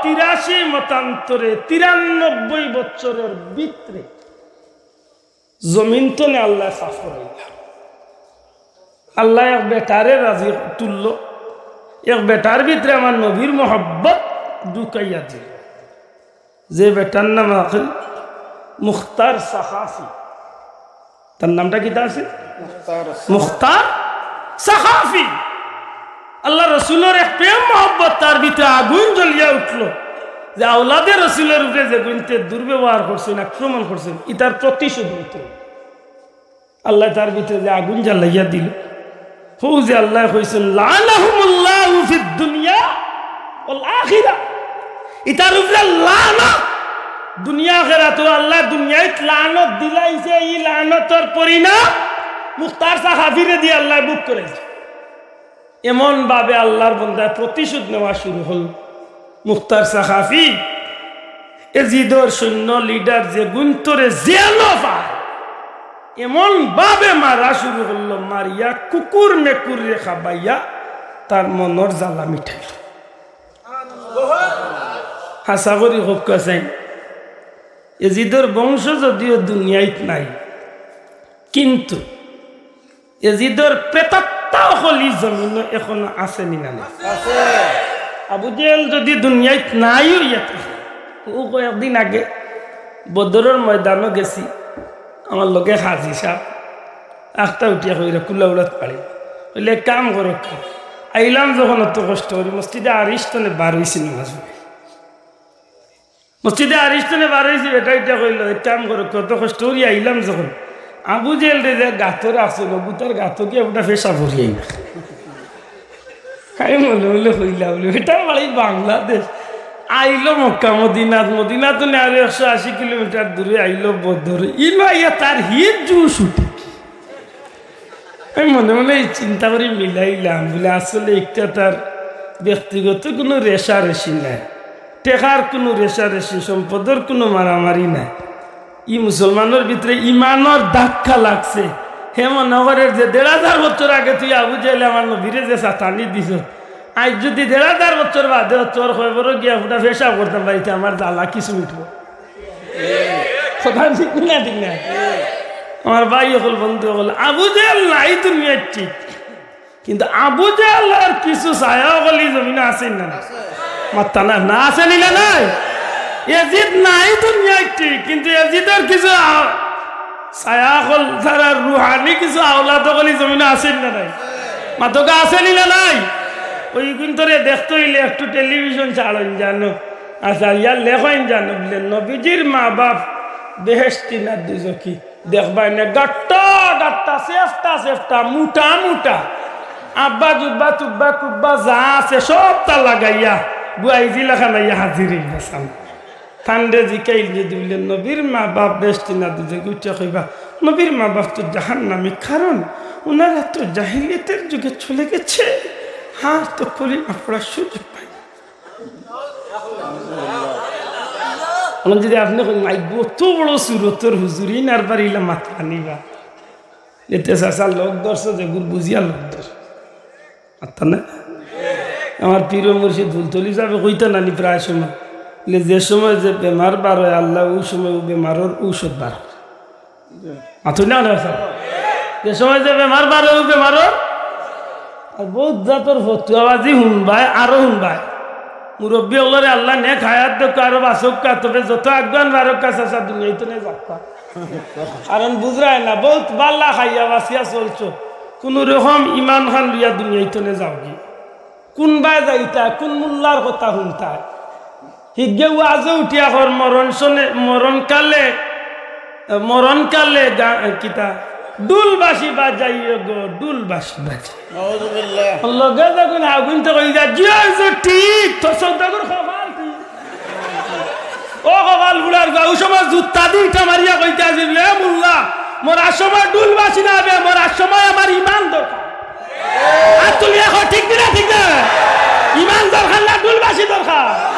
তিরাশি মতান্তরে তিরানব্বই বছরর ভিতরে জমিন তনে আল্লাহ সাফ করাইলা। আল্লাহ এক বেটারে রাজি তুলল, এক বেটার ভিতরে আমার নবীর মহব্বত ঢুকাইয়া দিল। যে বেটার নাম আছিল মুখতার সাকাফি। তার নামটা কিতা আছিল? মুখতার। মুখতার সাকাফি। আল্লাহ রসুলর এক প্রেম মহব্বত তার ভিতরে আগুন জ্বলিয়া উঠল, যে আওলাদে রসুলর উপরে যেগুইনতে দুর্ব্যবহার করছইন, আক্রমণ করছইন, ইতার প্রতিশোধ নিত। আল্লাহ তার ভিতরে যে আগুন জ্বালাইয়া দিল, হউ যে আল্লাহ কইছইন, "লাআনাহুমুল্লাহু ফিদ দুনিয়া ওয়াল আখিরা।" ইতার উপরে লানত, দুনিয়া আখিরাতো আল্লাহ দুনিয়াত লানত দিলাইছে, ই লানতর পরিণাম মুখতার সাকাফিরে দিয়া আল্লাহ ভোগ করাইছে। এমন ভাবে আল্লাহর বন্দায় প্রতিশোধ নেওয়া শুরু হল। মুখতার সাকাফি, এজিদর সৈন্য লিডার যেগুইনতরে যেনো পায়, এমন ভাবে মারা শুরু করল, মারিয়া কুকুর মেকুররে খাবাইয়া তার মনর জ্বালা মিটাইল। হাছা করি কউক্কা চাইন, এজিদর বংশ যদিও দুনিয়াত নাই, কিন্তু এজিদর প্রেতাত্মা তাও অকল ই জমিনো এখনো আছে নি না নাই? আবু জেহেল যুদি দুনিয়াত নাই অইয়া থাকে, অউ কয়েকদিন আগে বদরর ময়দানো গেছি, আমার লগে হাজি সাব, আখতা উঠিয়া কইরা কুলা উড়াত পারি। অইলে এক কাম করউক্কা, আইলাম যখন অত কষ্ট করি, মসজিদে আরিশ তনে বার অইছি নামাজ পড়ি। মসজিদে আরিশ তনে বার অইছি, বেটা উঠিয়া কইলো, "এক কাম করউক্কা, অত কষ্ট করি আইলাম যখন, আবু জেহেলরে যে গাতো রাখছো, গুতার গাতো গিয়া ফুটা পেশাব করি আইন।" আমি মনে মনে কইলাম, বুলে, "বেটার বাড়ি বাংলাদেশ, আইলো মক্কা মদিনাত, মদিনা তনে আরো একশো আশি কিলোমিটার দূরে আইলো বদরে, ইনো আইয়া তার হিত জুশ উঠে।" আমি মনে মনে ই চিন্তা করি মিলাইলাম, বুলে, আসলে একটা তার ব্যক্তিগত কুনু রেষারেষি নাই, টেকার কুনু রেষারেষি, সম্পদর কুনু মারামারি নাই। ই মুসলমানর ভিতরে ইমানর ধাক্কা লাগছে। হে মনে করের যে দেড় হাজার বছর আগে তুই আবু জেহেলে আমার নবীরে যে সাতানি দিছস, আইজ যুদি দেড় হাজার বছর বাদে তোর কবরো গিয়া ফুটা পেশাব করতাম পারি তে আমার জ্বালা কিছু মিটবো। কথা ঠিক না, ঠিক না? আমার ভাই অকল, বন্ধু অকল, আবু জেহেল নাই দুনিয়াত ঠিক, কিন্তু আবু জেহেলর কিছু ছায়া অকল ই জমিনো আছে না নাই? মাত্তা না, না আছে নি না নাই? এজিদ নাই দুনিয়াত ঠিক, কিন্তু এজিদর কিছু আ-, ছায়া অকল, তারার রুহানি কিছু আওলাদ অকল ই জমিনো আছে না নাই? মাতকা আছে নি না নাই? অউ ইগুইন্তরে দেখতে অইলে একটু টেলিভিশন ছাড়ইন জানো, আচ্ছা, ইয়ার লেখইন জানো, বুলে, "নবীজির মা বাপ বেহেশতি না দুজখি।" দেখবায় না, গাট্টা গাট্টা, চেফটা চেফটা, মুটা মুটা, আব্বা জুব্বা তুব্বা কুব্বা যা আছে সবতা লাগাইয়া বুয়াইজি লাখান আইয়া হাজির অইবা সামনে। তানরে জিকাইল যে, বুলে, "নবীর মা বাপ বেহেশতি না দুজখি?" উঠিয়া কইবা, "নবীর মা বাপ তো জাহান্নামী, কারণ উনারা তো জাহিলিয়াতের যুগে চলে গেছে, আর তো কলিমা পড়ার সুযোগ পায় না।" এখন যুদি আপনে কইন, "মাই গো, অত বড় সুরতর হুজুর, ইন আরবার ইলা মাত আনিবা।" এতে চাচা লোক ধরছে, যেগুর বুঝিয়া লোক ধর। মাত্তা না? আমার পীর মুর্শিদ ফুলতলি সাবে কইতা নানি প্রায় সময়, বুলে, "যে সময় যে বেমার বার অয় আল্লায় অউ সময় অউ বেমারর ঔষধ বার করে।" মাতইন না, না, স্যার? যে সময় যে বেমার বার অয়, অউ বেমারর আর বউত জাতর ফতুয়াবাজি হুনবায়, আরো হুনবায়। মুরব্বি অকলরে আল্লায় নেক হায়াত দেউক্কা, আরো বাঁচাউক্কা, তবে যত আগুয়ান বারউক্কা, চাচা দুনিয়া তনে যাউক্কা। কারণ বুঝরায় না, বউত বালা খাইয়া বাঁচিয়া চলছো, কুনু রকম ইমান খান লইয়া দুনিয়া তনে যাওগি। কুনবায় যাইতায়, কুন মুল্লার কথা হুনতায়? হিগে ওয়াজো উঠিয়া কর, মরণ শনে, মরণকালে, মরণকালে গা-, কিতা? ডুল বাঁশি বাজাইও গো, ডুল বাঁশি বাজাইও। নাউজুবিল্লাহ। লগে যখন আগুইনতে কই যা, "জি অয় যে ঠিক, তোর সৌদাগর কপাল ঠিক।" ও কপাল ফুড়ার গো, অউ সময় জুতা দুইটা মারিয়া কইতা আছিল, "এ মুল্লা, মরার সময় ডুল বাঁশি না বে, মরার সময় আমার ইমান দরকার।" আর তুমি এখন ঠিক দিলে ঠিক না? ইমান দরকার না, ডুল বাঁশি দরকার।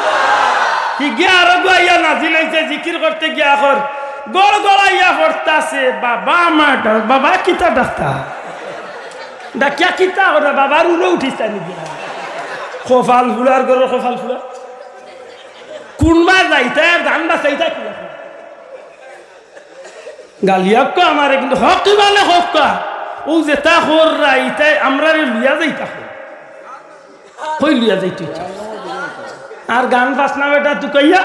হিগে আরো গুয়াইয়া নাজিল অইছে, জিকির করতে গিয়া এখন গড়গড়াইয়া পড়তাছে, "বাবা আমার ডাক, বাবা কিতা ডাকতা?" ডাকিয়া কিতা করে? বাবার উড়ো উঠিস তাই নাকি? কপাল ফুড়ার ঘরর কপাল ফুড়া। কুনবা যাইতা আর জান বাঁচাইতা কি? গালিয়াউক্কা আমারে, কিন্তু হক ইমানে কউক্কা। অউ যেতা কররা, ইতায় আমরারে লইয়া যাইতা কই? কই লইয়া যাইতো ইতা? আর গান বাজনা বেটা তুকাইয়া,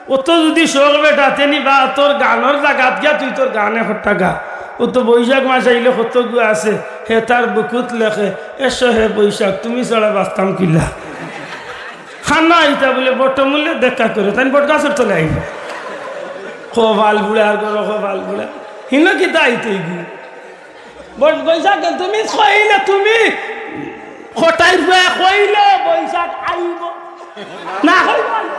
অত যুদি শখ বেটা, তে নি বা তোর গানর জাগাত গিয়া তুই তোর গানে হট্টা গা। অউ তো বৈশাখ মাস আইলে কত গুয়া আছে, হে তার বুকুত লেখে, "এসো হে বৈশাখ, তুমি ছাড়া বাঁচতাম কিলা।" খানা ইতা বুলে বটমূলে দেখা করে, তাইন বট গাছর তলে আইবা। কপাল ফুড়া আর করো, কপাল ফুড়া। হিনো কিতা আইতে গি? বট বৈশাখ তুমি কইলে তুমি কটাই ফুয়া কইলে বৈশাখ আইব। না কইব।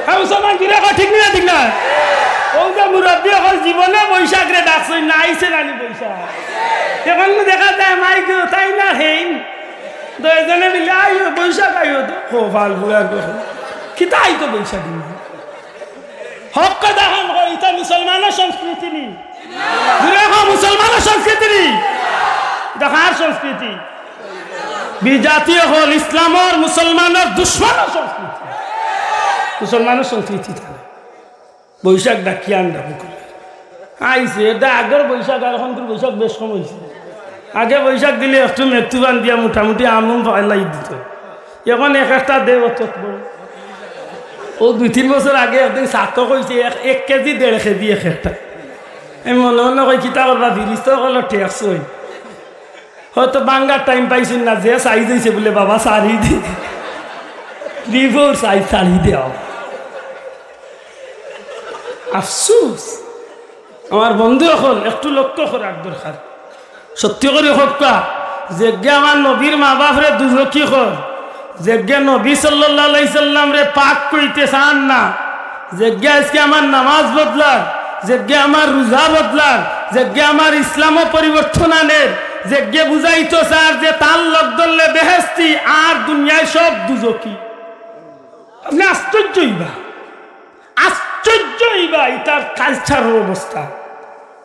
হ্যাঁ, মুসলমান কি রে, ঠিক না, ঠিক না? অউ যে মুরব্বি অকল জীবনে বৈশাখরে ডাকছইন না, আইছে নানি বৈশাখ? এখন দেখা যায় মাইক তাই না হেইন। দুইজনে মিলে আইও, বৈশাখ আইও তো। কপাল ফুড়া আর কপাল। কিতা আইতো বৈশাখ দিন? হক কথা কও, ইতা মুসলমানর সংস্কৃতি নি? জুরে কও, মুসলমানর সংস্কৃতি নি? ইতা কার সংস্কৃতি? বিজাতি অকল ইসলামর মুসলমানর দুশমনর সংস্কৃতি। মুসলমানর সংস্কৃতি ইতা না। বৈশাখ ডাকিয়া আনরা বুকুল। আইছে, ইটা আগর বৈশাখ আর অখনকুর বৈশাখ বেশ কম অইছে। আগে বৈশাখ দিলে একটু মেঘ তুফান দিয়া মোটামুটি আম উম ফালাই দিত। এখন এক একটা দে অত বড়। ও দুই তিন বছর আগে একদিন ছাতক অইছে, এক, এক কেজি, দেড় কেজি এক একটা। আমি মনে মনে কই, "কিতা করবা, ফিরিস্তা অকলর ট্যাক্স অই।" হয়তো বাঙ্গার টাইম পাইছইন না, যে সাইজ অইছে বুলে, "বাবা, ছাড়ি দে।" রিভোর সাইজ ছাড়ি দেও। আফসুস। আমার বন্ধু অকল, একটু লক্ষ্য করার দরকার। সত্যি করি কউক্কা, যেগিয়ে আমার নবীর মা বাপরে দুজখি কর, যেগিয়ে নবী সাল্লাল্লাহু আলাইহি সাল্লামরে পাক কইতে চান না, যেগিয়ে আইজকে আমার নামাজ বদলার, যেগিয়ে আমার রোজা বদলার, যেগিয়ে আমার ইসলামও পরিবর্তন আনের, যেগিয়ে বুঝাইতো চার যে তার লগ ধরলে বেহেস্তি আর দুনিয়ার সব দুজখি। আপনে আশ্চর্য অইবা, আশ্চর্য অইবা ইতার কালচারর অবস্থা।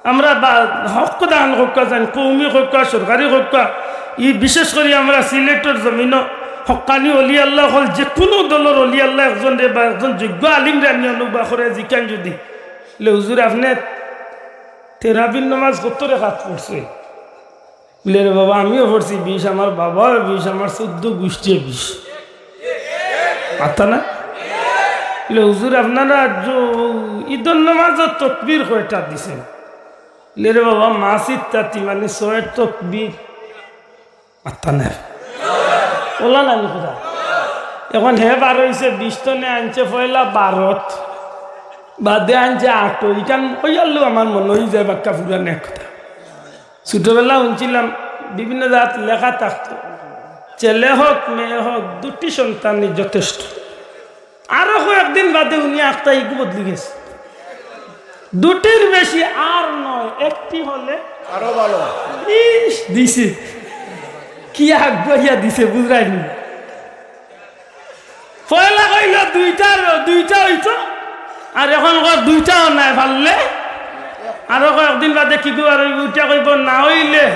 আমরা বা-, হক দান কউক্কা, জান কওমি কউক্কা, সরকারি কউক্কা, ই বিশেষ করি আমরা সিলেটর জমিনো হক্কানি অলি আল্লাহ অকল, যেকুনু দলর অলি আল্লাহ একজনরে বা একজন যোগ্য আলিমরে আনিয়া নু বা করে জিকাইন যুদি, লে, "হুজুর, আপনে তেরাবির নামাজ কত রেকাত পড়ছইন?" বুলে, "রে বাবা, আমিও পড়ছি বিশ, আমার বাবাও বিশ, আমার চৌদ্দ গুষ্টিয়ে বিশ।" মাত্তা না? বুলে, "হুজুর, আপনারা জ-, ইদর নামাজর তকবির কয়টা দিছইন?" বুলে, "রে বাবা, মাসির তাতি মানে ছয় তকবির।" মাত্তা না? অলা নানি কথা। এখন হে বার অইছে বিশ তনে আনছে পয়লা বারত, বাদে আনছে আটো। ইখান কইয়ারলেও আমার মনো অই যায় বাক্কা পুরান এক কথা। ছোটবেলা হুনছিলাম, বিভিন্ন জাগাত লেখা থাকতো, ছেলে হোক মেয়ে হোক, দুটি সন্তানই যথেষ্ট। আরো কয়েকদিন বাদে হুনি আখতা ইগু বদলি গেছে, দুটির বেশি আর নয়, একটি হলে আরো ভালো। ইস, দিছে কি আগুয়াইয়া দিছে, বুঝরায়নি? পয়লা কইল দুইটা, দুইটা অইতো, আর এখন কর দুইটাও নাই পারলে, আরো কয়েকদিন বাদে কিগু আর অইবো, উঠিয়া কইবো না অইলে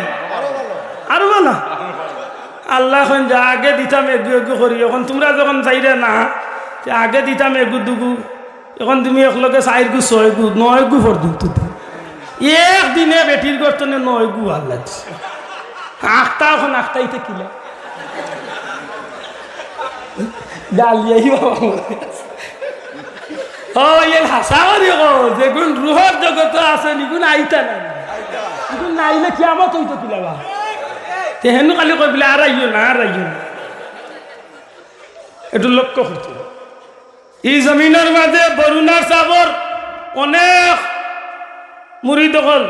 আরো ভালা। আল্লায় কইন যে আগে দিতাম এগু এগু করি, এখন তুমরা যখন চাইরায় না, তে আগে দিতাম এগু দুগু, এখন তুমি একলগে চাইরগু ছয়গু নয়গু পর্যন্ত দি। একদিনে বেটির গর্তনে নয়গু আল্লায় দিছে। আখতা এখন আখতাইতে কিলা? গালিয়াই বাবা। ও, ইয়ে হাছা করি কো, যেগুন রুহর জগতো আছে, নিগুন আইতা না। নিগুন নাইলে কিয়ামত অইতো কিলা বা? তে হেনু খালি কই বুলে, "আর আইও না, আর আইও না।" একটু লক্ষ্য করতে। ই জমিনর মাঝে বরুণার সাবর অনেক মুরিদ অকল,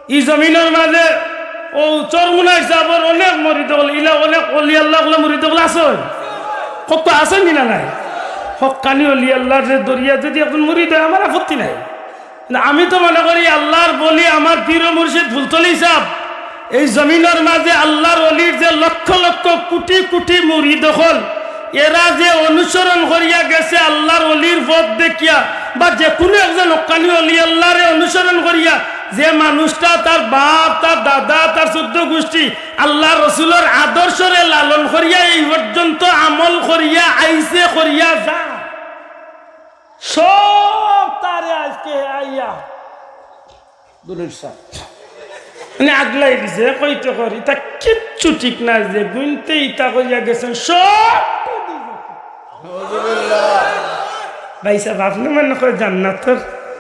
ই জমিনর মাঝে ও চরমুনাই সাবর অনেক মুরিদ অকল, ইলা অনেক অলি আল্লাহ অকল মুরিদ অকল আছে। কত আছে নি না নাই? হক্কানি অলি আল্লাহর যে দরিয়া যদি একজন মুরিদ অয়, আমার আপত্তি নাই। না, আমি তো মনে করি আল্লাহর বলি আমার পীর ও মুর্শিদ ফুলতলি সাব, এই জমিনর মাঝে আল্লাহর অলির যে লক্ষ লক্ষ কোটি কোটি মুরিদ অকল, এরা যে অনুসরণ করিয়া গেছে আল্লাহর অলির পথ দেখিয়া, বা যে কোনো একজন হক্কানি অলি আল্লাহরে অনুসরণ করিয়া, যে মানুষটা তার বাপ, তার দাদা, তার চৌদ্দ গুষ্টি আল্লাহর রসুলর আদর্শরে লালন করিয়া এই পর্যন্ত আমল করিয়া আইছে, করিয়া যা, সব তারে আইজকে আইয়া দুলুর সাহেব। মানে আগলাই দিছে, কইতে কর, ইতা কিচ্ছু ঠিক না, যে গুনতে ইতা কইয়া গেছেন, সব ভাই সাহেব, আপনে মনে কয় জান্নাতর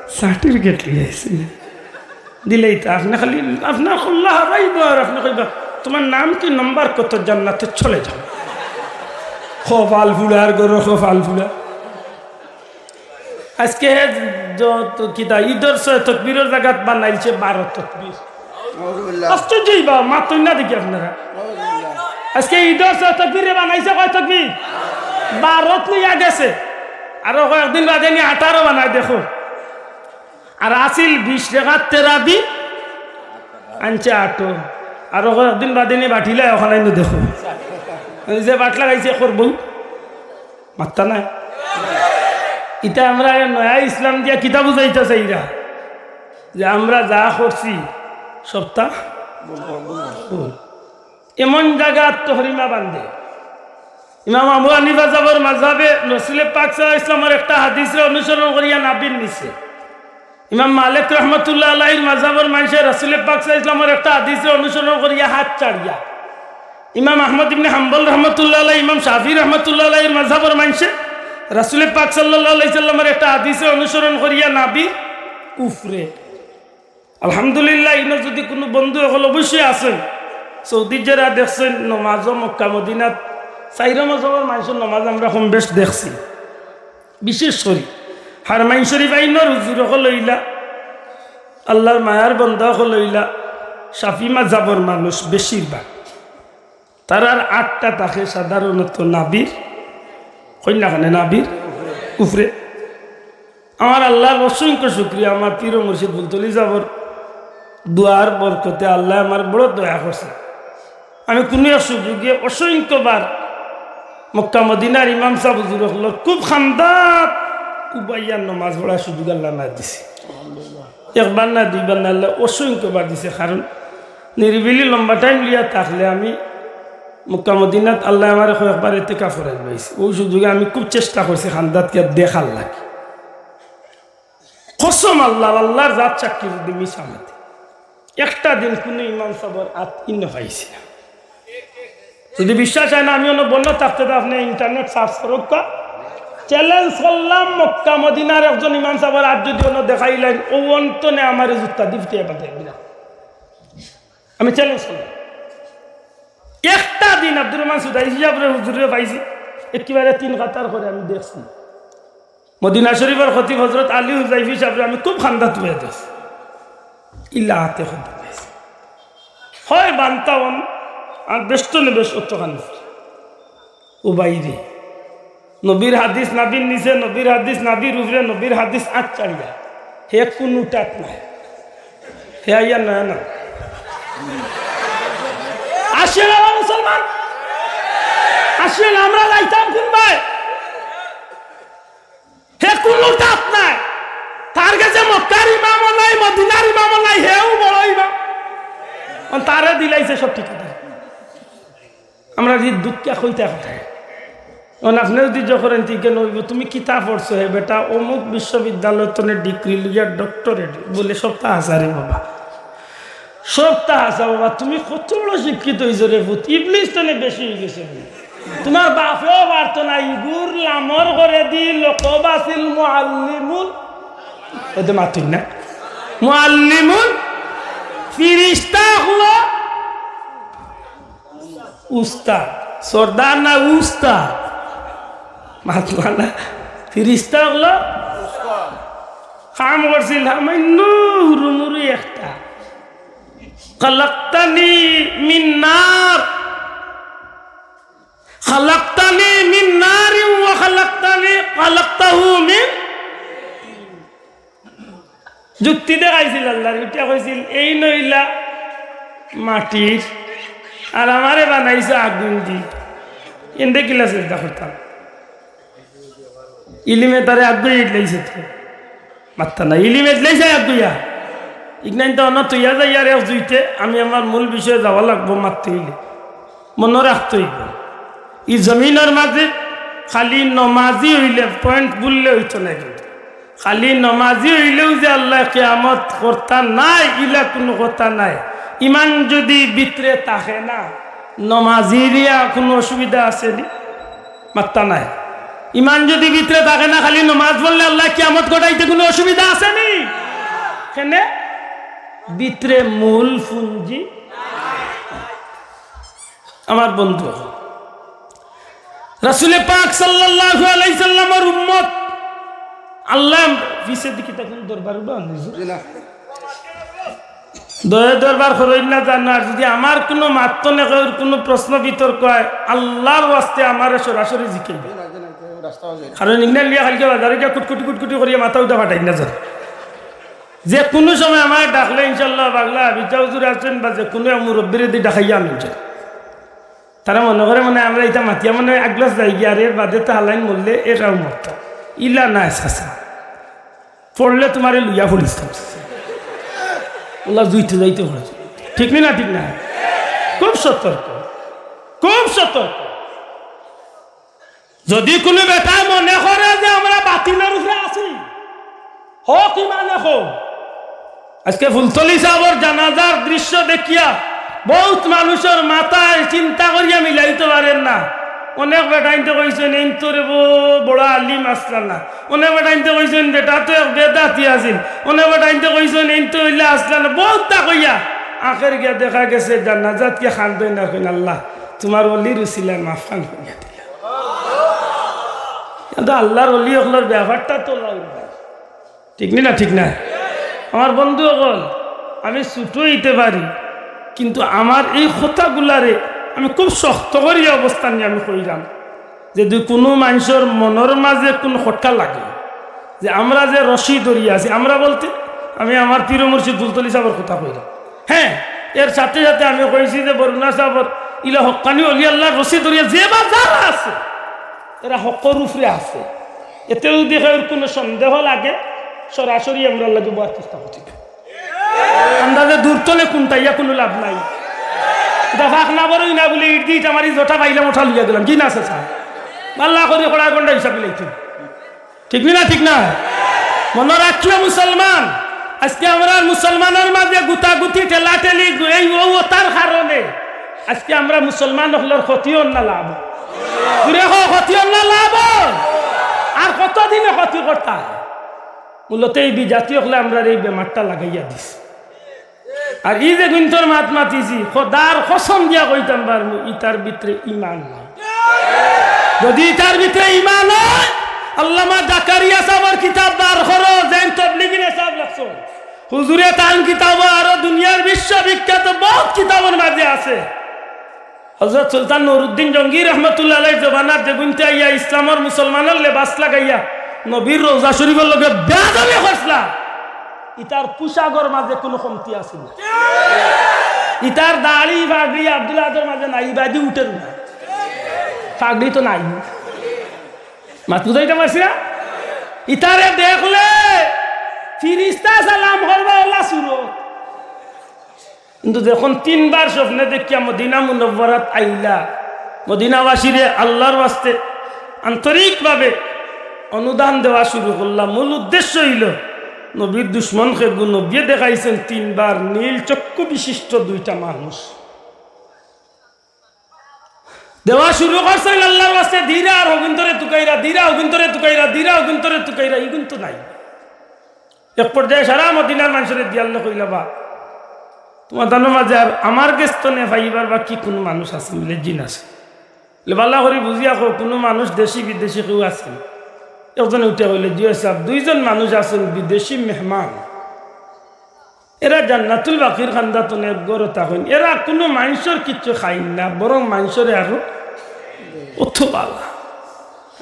সার্টিফিকেট লইয়া আইছেন। দিলেই তো আপনে খালি, আপনার কল্লা হারাই আর আপনে কইবা, "তোমার নাম কি, নম্বর কত, জান্নাতে চলে যাও।" কপাল ফুড়া আর গরো কপাল ফুড়া। আজকে হে য-, তো কিতা, ইদর ছয় তকবিরর জাগাত বানাইছে বারো তকবির। নাউজুবিল্লাহ। আশ্চর্য অইবা, মাতইন না দেখি আপনারা। নাউজুবিল্লাহ। আজকে ইদর ছয় তকবিরে বানাইছে কয় তকবির? বারোত লইয়া গেছে। আরো কয়েকদিন বাদে নি আঠারো বানাই দেখো। আর আছিল বিশ রেকাত তেরাবি, আনছে আটো। আরো কয়েকদিন বাদে নি বাটিলা অখান আইনো দেখো। যে বাটলা গাইছে করবো। মাত্তা নাই। ইতা আমরা এ নয়া ইসলাম দিয়া কিতা বুঝাইতা চাইরা? যে আমরা যা করছি, সবটা ভুল। এমন জাগাত তহরিমা বান্ধে। ইমাম আবু হানিফা সাবর মাযহাবে রসুলে পাক সাল্লাল্লাহু আলাইহি ওয়াসাল্লামর একটা হাদিসরে অনুসরণ করিয়া নাবির নিচে। ইমাম মালিক রহমতুল্লাহ আলাইহির মাযহাবর মানষে রাসূলে পাক সাল্লাল্লাহু আলাইহি ওয়াসাল্লামর একটা হাদিসরে অনুসরণ করিয়া হাত ছাড়িয়া, ইমাম আহমদ ইবনে হাম্বল রহমতুল্লাহ আলাইহি, ইমাম শাফি রহমতুল্লাহ আলাইহির মাযহাবর মানষে রাসূলে পাক সাল্লাল্লাহু আলাইহি ওয়াসাল্লামর একটা হাদিসরে অনুসরণ করিয়া নাভির উপরে। আলহামদুলিল্লাহ, ইনো যদি কুনু বন্ধু অকল অবশ্যই আছইন, সৌদিত যেরা দেখছইন নমাজো মক্কা মদিনাত চাইরো মজহবর মানষর নমাজ আমরা কম বেশ দেখছি। বিশেষ করি হারমাইন শরীফ আইনর হুজুর অকল অইলা, আল্লাহর মায়ার বন্দা অকল অইলা, শাফি মাযহাবর মানুষ বেশিরভাগ। তারার আতটা থাকে সাধারণত নাভির, কইন না কেনে, নাভির উপরে। আমার আল্লাহর অসংখ্য শুকরিয়া, আমার পীর ও মুর্শিদ ফুলতলি সাবর দোয়ার বরকতে আল্লায় আমার বড় দয়া করছে। আমি কুনু এক সুযোগে অসংখ্যবার মক্কা মদিনার ইমাম সাব হুজুর অকলর খুব খান্দাত উবাইয়া নমাজ পড়ার সুযোগ আল্লায় আমারে দিছে। একবার না, দুইবার না, আল্লায় অসংখ্যবার দিছে। কারণ নিরিবিলি লম্বা টাইম লইয়া থাকলে আমি মক্কা মদিনাত আল্লায় আমারে কয়েকবার এতেকাফ করাইল পাইছি। অউ সুযোগে আমি খুব চেষ্টা করছি খান্দাত গিয়া দেখার লাগি। কসম আল্লাহর, আল্লাহর জাত সাক্ষী যদি মিছা মাতি, একটা দিন কুনু ইমাম সাবর আত ইনো পাইছি না। যদি বিশ্বাস অয় না, আমি অনো বন্ধ থাকতে তো আপনে internet search করউক্কা। Challenge করলাম, মক্কা মদিনার একজন ইমাম সাবর আত যদি অনো দেখাইলাইন, অউ অন্তনে আমারে জুতা দি ফিটাইয়া বাদাইন। আমি challenge করলাম। একটা দিন আব্দুর রহমান সুদাইসি সাবরে হুজুররে পাইছি, একেবারে তিন কাতার করে আমি দেখছি। মদিনা শরীফর খতিব হজরত আলী হুজাইফি সাবরে আমি খুব খান্দাত উবাইয়া দেখছি। ইলা আতে খান্দাত পাইছি। হয় বান্তাওন, আর বেষ্টনে বেশ অতখানি। ও বাইরে, নবীর হাদিস নাভির নিচে, নবীর হাদিস নাভির উপরে, নবীর হাদিস আত ছাড়িয়া। হে কুনুটাত নাই। হে আইয়া নয় না। আসেন আমার মুসলমান, আসেন, আমরা যাইতাম কুনবায়? হে কুনুটাত নাই। তার গেছে মক্কার ইমামও নাই, মদিনার ইমামও নাই, হেউ বড় ইমাম। অন তারে দিলাইছে সব ঠিক আছে। আমরা যদি দুঃখে কইতা কথায়, অন আপনে যদি যখন এনতে কেন অইবো, "তুমি কিতা পড়ছো হে বেটা?" অমুক বিশ্ববিদ্যালয় তনে ডিগ্রি লইয়া ডক্টরেট, বলে, "সবতা হাছা রে বাবা, সবতা হাছা বাবা, তুমি কত বড় শিক্ষিত অইছো রে পুত, ইবলিস তনে বেশি অইগেছে। তুমার বাপেও পারতো না, ইগুর লামর করে দি লকব আছিল মুআল্লিমুল।" ওই তো মাতুন না, মুআল্লিমুল ফিরিস্তা অকলর উস্তাদ, সর্দার না উস্তাদ? মাতলা না, ফিরিস্তা অকলর কাম করছিল সামান্য হুরুমুরু একটা। "খালাকতানি মিন নার, খালাকতানি মিন নারিন ওয়া খালাকতানি, খালাকতাহু মিন।" যুক্তি দেখাইছিল আল্লাহর, ইটা কইছিল, "এইন অইলা মাটির, আর আমারে বানাইছো আগুন দি।" এনদে কিলা চিন্তা করতাম? ইলিমে তারে আগুই ইটলাইছে তো। মাত্তা না, ইলিমে ইটলাইছে আগুইয়া। ইগনাইন তো অন্য তুইয়া যাই আর এক জুইতে, আমি আমার মূল বিষয়ে যাওয়া লাগবো মাততে অইলে। মনো রাখতে অইবো। ই জমিনর মাঝে খালি নমাজি অইলে, পয়েন্ট বুললে অইতো না কিন্তু। খালি নমাজি অইলেউ যে আল্লায় কিয়ামত করতা নায়, ইলা কুনু কথা নায়। ইমান যুদি ভিতরে থাকে না, নমাজির ইয়া কুনু অসুবিধা আছে নি? মাত্তা নায়। ইমান যুদি ভিতরে থাকে না, খালি নমাজ পড়লে আল্লায় কিয়ামত ঘটাইতে কুনু অসুবিধা আছে নি? কেনে? ভিতরে মূল পুঞ্জি। আমার বন্ধু, রাসূলে পাক সাল্লাল্লাহু আলাইহি সাল্লামর উম্মত। আল্লায় পিছে দিকে তখন দরবার উঠা আনছে। দয়া দরবার করইন না জানো, আর যুদি আমার কুনু মাত তনে কেউর কুনু প্রশ্ন বিতর্ক অয়, আল্লাহর ওয়াস্তে আমারে সরাসরি জিকাইবা। কারণ ইগনারে লইয়া কালকে বাজারো গিয়া কুটকুটি কুটকুটি করিয়া মাথা উঠা ফাটাইন না জানো। যে কুনু সময় আমারে ডাকলে ইনশাআল্লাহ পাগলা হাফিজ হুজুর আছইন বা যে কুনু এক মুরব্বিরে দি ডাকাইয়া আনইন। তারা মনো করে মনে অয় আমরা ইতা মাতিয়া মনে অয় এক গ্লাস যাইগি, আর এর বাদে তো হালাইন মরলে এরাও মরতা। ইলা নায় চাচা, পড়লে তুমারে লইয়া পড়িস। ওলা জুইতে যাইতে পড়ে। ঠিক নি না? ঠিক না? খুব সতর্ক, খুব সতর্ক। যুদি কুনু বেটায় মনে করে যে আমরা বাতিলর উপরে আছি, হক ইমানে কও। আজকে ফুলতলি সাবর জানাজার দৃশ্য দেখিয়া বউত মানুষর মাথায় চিন্তা করিয়া মিলাইতো পারের না। অনেক বেটাইন্তে কইছইন, "এইন তো রে বো-, বড় আলিম আছলা না।" অনেক বেটাইন্তে কইছইন, "বেটা তো এক বেদাতি আছিল।" অনেক বেটাইন্তে কইছইন, "এইন তো অইলা আছলা না।" বউততা কইয়া আখের গিয়া দেখা গেছে জানাজাত গিয়া কান্দইন আর কইন, "আল্লাহ, তুমার অলির উছিলায় মাফ খান করিয়া দিলা।" কিন্তু আল্লাহর অলি অকলর ব্যাপারটা তো লাউর ভাই। ঠিক নি না? ঠিক না? আমার বন্ধু অকল, আমি ছুটো অইতে পারি, কিন্তু আমার এই কথাগুলারে আমি খুব শক্ত করি অবস্থান নিয়া আমি কইরাম যে যদি কুনু মানষর মনর মাঝে কুনু খটকা লাগে যে আমরা যে রশি ধরিয়া আছি, আমরা বলতে আমি আমার পীর মুর্শিদ ফুলতলি সাবর কথা কইরাম। হ্যাঁ, এর সাথে সাথে আমি কইছি যে বরুণা সাবর ইলা হক্কানি অলি আল্লাহর রশি ধরিয়া যে বা যারা আছে, এরা হকর উপরে আছে। এতে যদি কেউর কুনু সন্দেহ লাগে, সরাসরি আমরার লগে বওয়ার চেষ্টা করতে। আন্দাজে দূর তলে কুনটা ইয়া কুনু লাভ নাই। ইটা ফাঁক না বড়ই না বলে ইট দিয়ে ইটা মারি জটা পাইলাম ওঠা লইয়া গেলাম। কি না আছে স্যার? আল্লাহ করি কড়া গন্ডা হিসাব মিলাইতে। ঠিক নি না? ঠিক না? মনো রাখিও মুসলমান, আজকে আমরার মুসলমানর মাঝে গুতাগুতি, ঠেলাঠেলি, এই ও ওতার কারণে আজকে আমরা মুসলমান অকলর ক্ষতি অর না লাভ? জুরে কও, ক্ষতি অর না লাভ? আর কতদিনে ক্ষতি করতা? মূলত এই বিজাতি অকলে আমরার এই বেমারটা লাগাইয়া দিছে। আর ই যে গুইন্তর মাত মাতিছি, খোদার কসম দিয়া কইতাম পারমু, ইতার ভিতরে ইমান নাই। যদি ইতার ভিতরে ইমান অয়, আল্লামা জাকারিয়া সাবর কিতাব বার করো, যেইন তবলিগি নিসাব লেখছইন। হুজুরে তান কিতাব আরো দুনিয়ার বিশ্ববিখ্যাত বউত কিতাবর মাঝে আছে। হযরত সুলতান নুরুদ্দিন জঙ্গি রহমতুল্লাহ আলাইহির জমানাত যে গুইন্তে আইয়া ইসলামর মুসলমানর লেবাস লাগাইয়া নবীর রওজা শরীফর লগে বেয়াদবি করছলা, ইতার পোশাকর মাঝে কুনু কমতি আছিল না। ইতার দাড়ি পাগড়ি আব্দুল আহাদর মাঝে নাই, ইবাদি উঠের না। পাগড়ি তো নাই। মাত বুঝাইতাম পারছি না? ইতারে দেখলে ফিরিস্তা সালাম করবা, ওলা সুরত। কিন্তু যখন তিনবার স্বপ্নে দেখিয়া মদিনা মুনাওয়ারাত আইলা, মদিনাবাসীরে আল্লাহর ওয়াস্তে আন্তরিকভাবে অনুদান দেওয়া শুরু করলা, মূল উদ্দেশ্য অইলো নবীর দুশমন কেগু। নবীয়ে দেখাইছইন তিনবার নীল চক্ষু বিশিষ্ট দুইটা মানুষ। দেওয়া শুরু করছইন আল্লাহর ওয়াস্তে, দিরা আর হগুন্তরে তুকাইরা, দিরা হগুন্তরে তুকাইরা, দিরা হগুন্তরে তুকাইরা, ইগুন তো নাই। এক পর্যায়ে সারা মদিনার মানষরে দিয়ালে কইলা, "বা, তুমার তানর মাঝে আর আমার গেছ তনে পাইবার বাকি কুনু মানুষ আছে?" বলে, "জি না।" বলে, "ভালা করি বুঝিয়া কও, কুনু মানুষ দেশি বিদেশি কেউ আছে?" একজনে উঠিয়া কইলে, "জি অয় সাব, দুইজন মানুষ আছইন বিদেশি মেহমান।" এরা জান্নাতুল বাকির কান্দাত অনেক গরো থাকইন। এরা কুনু মানষর কিচ্ছু খাইন না, বরং মানষরে আরো অত বালা।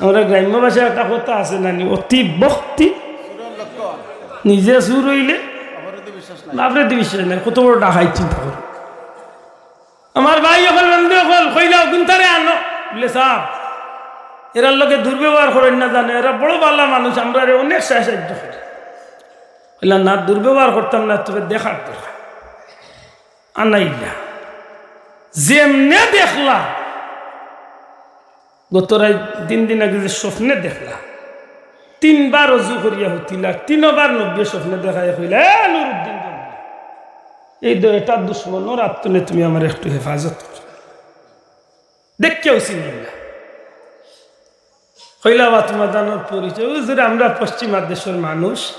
আমরা গ্রাম্য ভাষায় একটা কথা আছে না নি, "অতি ভক্তি নিজে চুর অইলে বাপরে দি বিশ্বাস নাই।" কত বড় ডাকাইত চিন্তা করো। আমার ভাই অকল, বন্ধু অকল, কইলা, "অগুনতারে আনো।" বলে, "সাব, এরার লগে দুর্ব্যবহার করইন না জানো, এরা বড় বালা মানুষ, আমরারে অনেক সাহায্য করে।" কইলা, "না, দুর্ব্যবহার করতাম না, তবে দেখার দরকার।" আনাইলা। যেমনে দেখলা, গত রাইত তিন দিন আগে যে স্বপ্নে দেখলা, তিনবার অজু করিয়া হুতিলা, তিনবার নবীয়ে স্বপ্নে দেখাইয়া কইলা, "এ নুরুদ্দিন জঙ্গি, এই দুইটা দুশমনর আত তনে তুমি আমারে একটু হেফাজত করো।" দেখিয়াউ চিনিলা। কইলা, "বা, তুমার তানর পরিচয়?" "হুজুর, আমরা পশ্চিমা দেশর মানুষ,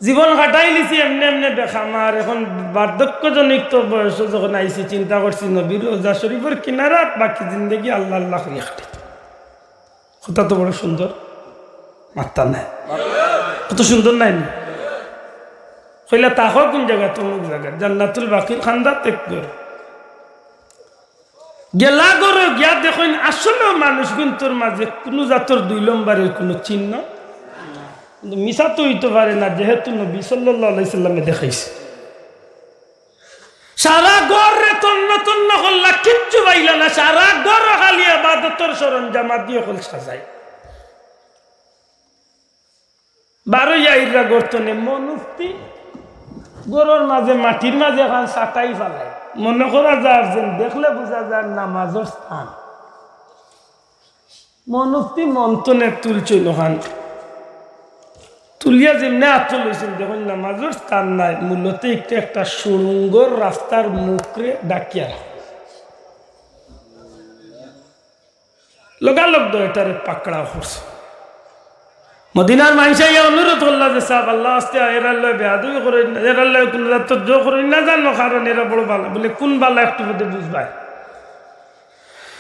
জীবন কাটাইলিছি এমনে এমনে বেকামার, এখন বার্ধক্যজনিত বয়সো যখন আইছি, চিন্তা করছি নবীর রওজা শরীফর কিনারাত বাকি জিন্দেগি আল্লাহ আল্লাহ করিয়া কাটাইতাম।" কথা তো বড় সুন্দর, মাত্তা নাই, কত সুন্দর নায় নি? কইলা, "থাকো কুন জাগাত?" "অমুক জাগাত।" "জান্নাতুল বাকির কান্দাত এক ঘর।" গেলা ঘরো গিয়া দেখইন, আসলেউ মানুষগুইন্তর মাঝে কুনু জাতর দুই নম্বরের কুনু চিহ্ন। কিন্তু মিছা তো অইতো পারে না, যেহেতু নবী সাল্লাল্লাহু আলাইহি সাল্লামে দেখাইছে। সারা ঘররে তন্ন তন্ন করলা, কিচ্ছু পাইলা না। সারা ঘর খালি ইবাদতর সরঞ্জামাদি অকল সাজাই। বারইয়া আইরা ঘর তনে, মনুফতি ঘরর মাঝে মাটির মাঝে এখান চাটাই ফালাই। মনো করা যার যেন দেখলে বুঝা যার নামাজর স্থান। মনুফতি মন তনে তুলছইন অখান। তুলিয়া যেমনে আতো লইছইন, দেখইন নামাজর স্থান নাই, মূলত একটা, একটা সুড়ুঙ্গর রাস্তার মুখরে ডাকিয়া রাখা। লগালগ দইটারে পাকড়া করছে। মদিনার মানষে আইয়া অনুরোধ করলা যে, "সাব, আল্লার ওয়াস্তে এরার লগে বেয়াদবি করইন না, এরার লগে কুনু জাতর জো করইন না, জানো, কারণ এরা বড় বালা।" বলে, "কুন বালা একটু বাদে বুঝবায়।"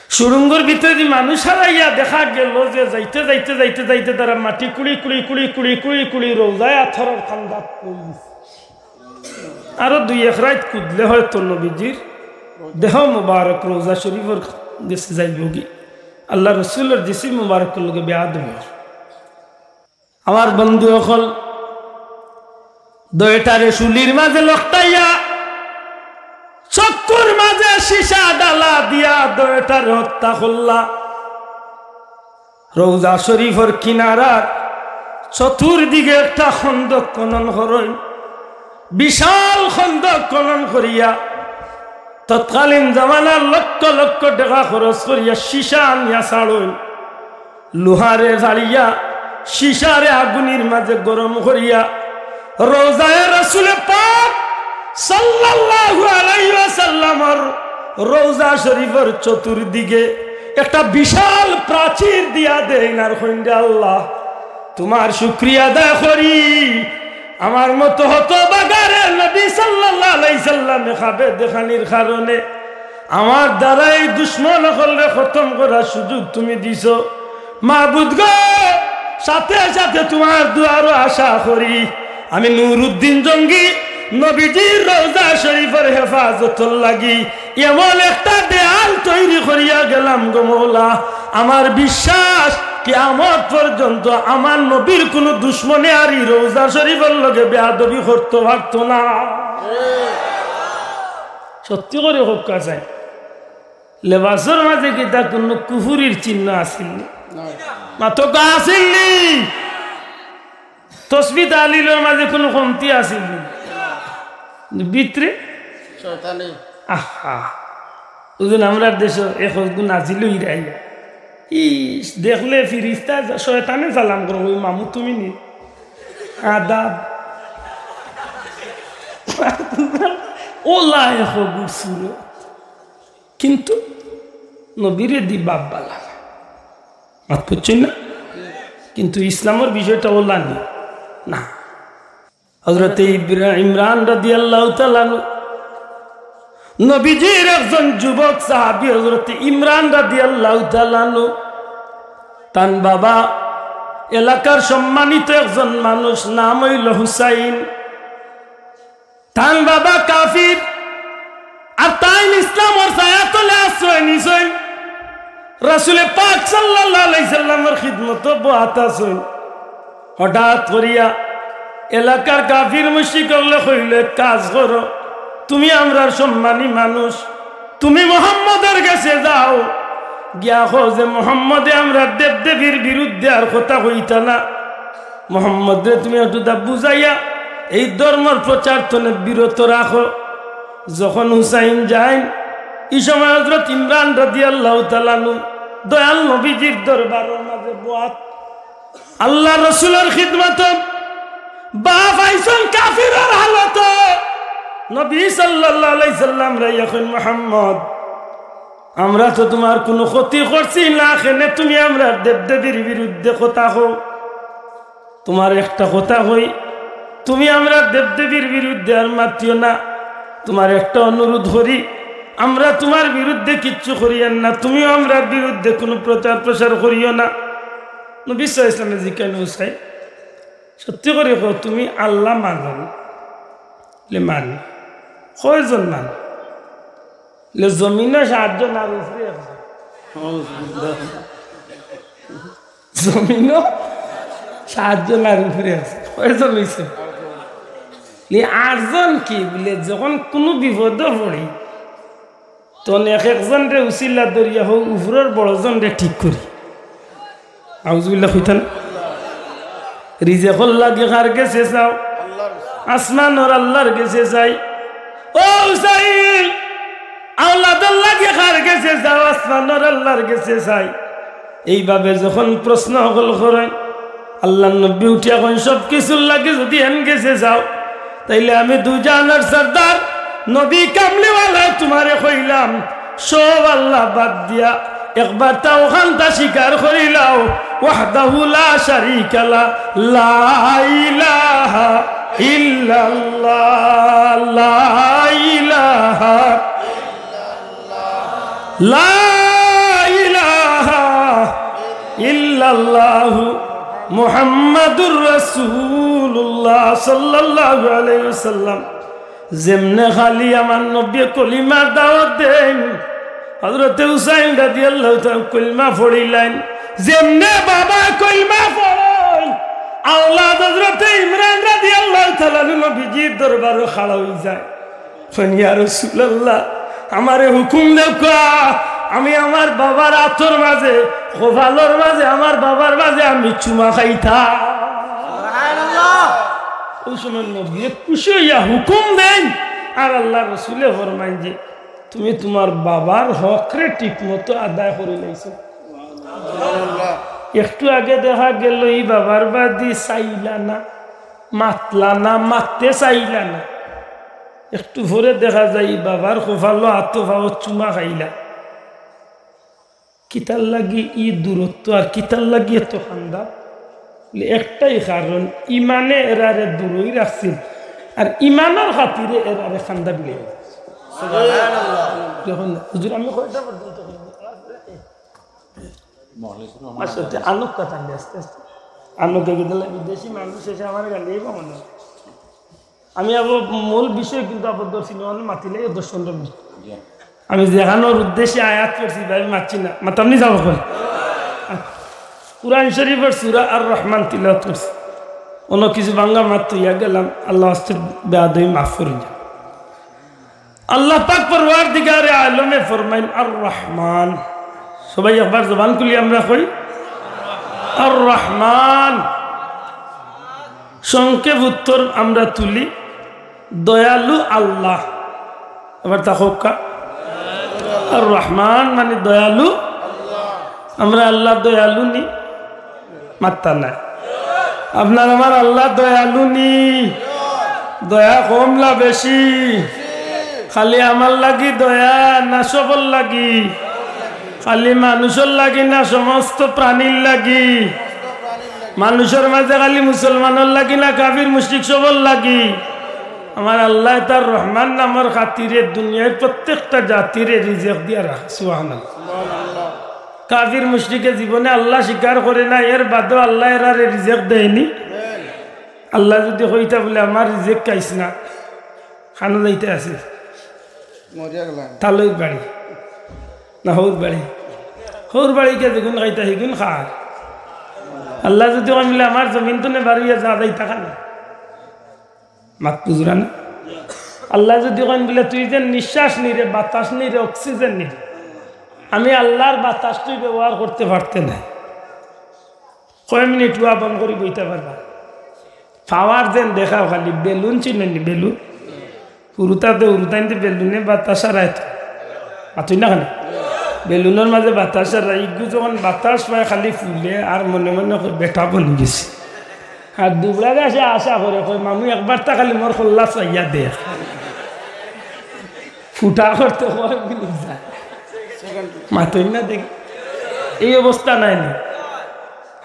সুড়ুঙ্গর ভিতরে দি মানুষ হারাইয়া দেখা গেল যে যাইতে, যাইতে, যাইতে, যাইতে তারা মাটি কুড়ি, কুড়ি, কুড়ি, কুড়ি, কুড়ি, কুড়ি রোজায় আথরর কান্দাত পড়ি গেছে। আরো দুই এক রাইত কুদলে হয়তো নবীজির দেহ মোবারক রোজা শরীফর গেছে যাইবগি। আল্লার রসুলর জিসিম মোবারকর লগে বেয়াদবি। আমার বন্ধু অকল, দইটারে শুলির মাঝে লটকাইয়া, চক্ষুর মাঝে সীসা ঢালা দিয়া দইটারে হত্যা করলা। রওজা শরীফর কিনারার চতুর্দিকে একটা খন্দক খনন করইন, বিশাল খন্দক খনন করিয়া তৎকালীন জমানার লক্ষ লক্ষ টেকা খরচ করিয়া সীসা আনিয়া ছাড়ইন। লোহারে জালিয়া, সীসারে আগুনির মাঝে গরম করিয়া, রওজায়ে রাসুলে পাক সাল্লাল্লাহু আলাইহি ওয়াসাল্লামর রওজা শরীফর চতুর্দিকে একটা বিশাল প্রাচীর দিয়া দেইন আর কইন, "রে আল্লাহ, তুমার শুকরিয়া আদায় করি, আমার মতো হতভাগারে নবী সাল্লাল্লাহু আলাইহি সাল্লামে খাবে দেখানির কারণে আমার দ্বারা এই দুশমন অকলরে খতম করার সুযোগ তুমি দিছো। মাবুদ গো, সাথে সাথে তুমার দুয়ারো আশা করি, আমি নুরুদ্দিন জঙ্গি নবীজির রওজা শরীফর হেফাজতর লাগি এমন একটা দেয়াল তৈরি করিয়া গেলাম গো মৌলা, আমার বিশ্বাস কিয়ামত পর্যন্ত আমার নবীর কুনু দুশমনে আর ই রওজা শরীফর লগে বেয়াদবি করতো পারতো না।" সত্যি করি কউক্কা চাই, লেবাসর মাঝে কিতা কুনু কুফুরির চিহ্ন আছিল নি? মাতকা আছিল নি? তসবি তাহলিলর মাঝে কুনু কমতি আছিল নি? ভিতরে শয়তানি। আহা, ওই দিন আমরার দেশো এক হজগু নাজিল অইরা আইয়া, ইস, দেখলে ফিরিস্তা, শয়তানে সালাম করো, "ওই মামু তুমি নি?" আদাব। ওলা এক হজগু সুরো। কিন্তু নবীরে দি বাপ বালা। মাত বুঝছইন না? কিন্তু ইসলামর বিষয়টা ওলা নি। না। হযরতে ইব্রা-, ইমরান রাদিয়াল্লাহু তাআলা আনহু, নবীজির একজন যুবক সাহাবী হযরতে ইমরান রাদিয়াল্লাহু তাআলা আনহু, তান বাবা এলাকার সম্মানিত একজন মানুষ, নাম অইলো হুসাইন। তান বাবা কাফির, আর তাইন ইসলামর ছায়াতলে আশ্রয় নিছইন। রাসুলে পাক সাল্লাল্লাহু আলাইহি সাল্লামর খিদমতো বওয়াত আছইন। হঠাৎ করিয়া এলাকার কাফির মুশরিক অকলে কইলো, "এক কাজ করো, তুমি আমরার সম্মানী মানুষ, তুমি মুহাম্মদর গেছে যাও, গিয়া কও যে মুহাম্মদে আমরার দেবদেবীর বিরুদ্ধে আর কথা কইতা না।" মুহাম্মদরে তুমি একটু দা বুঝাইয়া এই ধর্মর প্রচার তনে বিরত রাখো। যখন হুসাইন যাইন, ই সময় হযরত ইমরান রাদিয়াল্লাহু তাআলা আনহু দয়াল নবীজির দরবারর মাঝে বওয়াত। আল্লার রসুলর খিদমতো বাপ আইছইন কাফিরর হালতো। নবী সাল্লাল্লাহু আলাইহি সাল্লামরে আইয়া কইন, "মুহাম্মদ, আমরা তো তুমার কুনু ক্ষতি করছি না, কেনে তুমি আমরার দেবদেবীর বিরুদ্ধে কথা কও? তুমার একটা কথা কই, তুমি আমরার দেবদেবীর বিরুদ্ধে আর মাতিও না। তুমার একটা অনুরোধ করি, আমরা তুমার বিরুদ্ধে কিচ্ছু করিয়ার না, তুমিও আমরার বিরুদ্ধে কুনু প্রচার প্রসার করিও না।" নবী সাল্লাল্লাহু আলাইহি ওয়াসাল্লামে জিকাইন, "হুসাইন, সত্যি করি কও, তুমি আল্লাহ মানো?" বলে, "মানি।" "কয়জন মানো?" বলে, "জমিনো সাতজন আর উপরে একজন।" জমিনো সাতজন আর উপরে একজন। কয়জন অইছে? বলে, "আটজন কি?" বলে, "যখন কুনু বিপদো পড়ি, তখন এক একজনরে উছিলা ধরিয়া হউ উপরর বড়জনরে ঠিক করি।" আউযুবিল্লাহ কইতা না? রিজেকর লাগি কার গেছে চাও? আসমানর আল্লার গেছে চাই। ও হুসাইন, আওলাদর লাগি কার গেছে চাও? আসমানর আল্লার গেছে চাই। এইভাবে যখন প্রশ্ন অকল করইন, আল্লাহর নবী উঠিয়া কইন, সব কিছুর লাগি যদি এন গেছে যাও, তাইলে আমি দুজাহানর সর্দার নবী কামলিওয়ালা তুমারে কইলাম, সব আল্লাহ বাদ দিয়া একবার তাওখানটা স্বীকার করিলাও, ওয়াহদাহু লা শারীকা লা, লা ইলাহা ইল্লাল্লাহ, লা ইলাহা লা ইলাহা ইল্লাল্লাহু মুহাম্মাদুর রাসূলুল্লাহ সাল্লাল্লাহু আলাইহি ওয়াসাল্লাম। যেমনে খালি আমার নবী কলিমার দাওয়াত দেইন, হযরতে হুসাইন রাদিয়াল্লাহু তাআলা কলিমা পড়িলাইন। যেমনে বাবা কলিমা পড়ইন, আওলাদ হযরতে ইমরান রাদিয়াল্লাহু তাআলা আনহু নবীজির দরবারো খাড়া অইযায়। কইন, ইয়া রাসূলুল্লাহ, আমারে হুকুম দেউক্কা, আমি আমার বাবার আতর মাঝে, কপালর মাঝে, আমার বাবার মাঝে আমি চুমা খাইতাম। সুবহানাল্লাহ। অউ সময় নবীয়ে খুশি অইয়া হুকুম দেইন, আর আল্লাহর রসুলে ফরমাইন যে, তুমি তুমার বাবার হকরে ঠিক মতো আদায় করিলাইছো। একটু আগে দেখা গেল ই বাবার বাদি চাইলা না, মাতলা না, মাততে চাইলা না। একটু পরে দেখা যায় ই বাবার কপালো আতো পাও চুমা খাইলা। কিতার লাগি ই দূরত্ব আর কিতার লাগি এত কান্দা? বলে, একটাই কারণ, ইমানে এরারে দূরই রাখছিল, আর ইমানর খাতিরে এরারে কান্দা বিলাই। সুবহানাল্লাহ। যখন হুজুর, আমি কয়টা পর্যন্ত কইব? আচ্ছা, তে আনুক কথা আস্তে আস্তে। আনুক গেলে বিদেশি মানুষ এসে আমার গালি এই মনে হয়। আমি আবার মূল বিষয় কিন্তু আবার ধরছি না, মানে মাতিলে এই দশ পনেরো মিনিট। আমি যেখানোর উদ্দেশ্যে আয়াত করছি, ভাই, মাতছি না, মাতাম নি যাবো কই? কোরআন শরীফের সূরা আর রহমান তিলাওয়াত করছি। অন্য কিছু বাঙ্গা মাত ইয়া গেলাম, আল্লাহ আস্তে বেয়াদবি মাফ করি। আল্লাহ পাক পরওয়ারদিগারে আলমে ফরমাইন, আর রহমান। সবাই একবার জবান খুলি আমরা কই, আর রহমান। সংক্ষেপ উত্তর আমরা তুলি, দয়ালু আল্লাহ। এবার তা হোক কা? আর রহমান মানে দয়ালু। আমরা আল্লাহ দয়ালু নি? মাত্তা নাই। আপনার আমার আল্লাহ দয়ালু নি? দয়া কম না বেশি? খালি আমার লাগি দয়া না সবর লাগি? খালি মানুষর লাগি না সমস্ত প্রাণীর লাগি? মানুষর মাঝে খালি মুসলমানর লাগি না কাফির মুশরিক সবর লাগি? আমার আল্লাহ তার রহমান নামর খাতিরে দুনিয়ার প্রত্যেকটা জাতিরে রিজিক দিয়া রাখে। সুবহানাল্লাহ। কাফির মুশরিকে জীবনে আল্লাহ স্বীকার করে না, এর বাদেও আল্লাহ এরারে রিজিক দেয়নি। আল্লাহ যদি কইতা বলে, "আমার রিজিক খাইস না, খানো যাইতে আছে।" মরিয়া গেলাম। তালইর বাড়ি না হৌর বাড়ি? হৌর বাড়ি গিয়া যেগুন খাইতা, সেগুন খার। আল্লাহ যদি কইন বলে, "আমার জমিন তো নে বারইয়া যা, যাইতা খানো।" মাত বুঝরা না? আল্লাহ যদি কইন বলে, "তুই যে নিঃশ্বাস নিরে, বাতাস নিরে, অক্সিজেন নিরে, আমি আল্লাহর বাতাস তুই ব্যবহার করতে পারতে না।" কয় মিনিট ওয়া বন্ধ করি বইতে পারবা? পাওয়ার যেন দেখাও খালি, বেলুন চিনইন নি, বেলুন? হুরুতাতে হুরুতাইন্তে বেলুনে বাতাস আর আইতো। আতুই না খানে? বেলুনর মাঝে বাতাস আর ইগু যখন বাতাস পায় খালি ফুলে আর মনে মনে কয়, "বেটা বনি গেছে।" আর দুবড়া গাছে আশা করে কয়, "মামু একবার তা খালি মোর কল্লা চাইয়া দেখ।" ফুটা করতে কয় মিনিট যায়। মাতইন না দেখি। এই অবস্থা নাই না?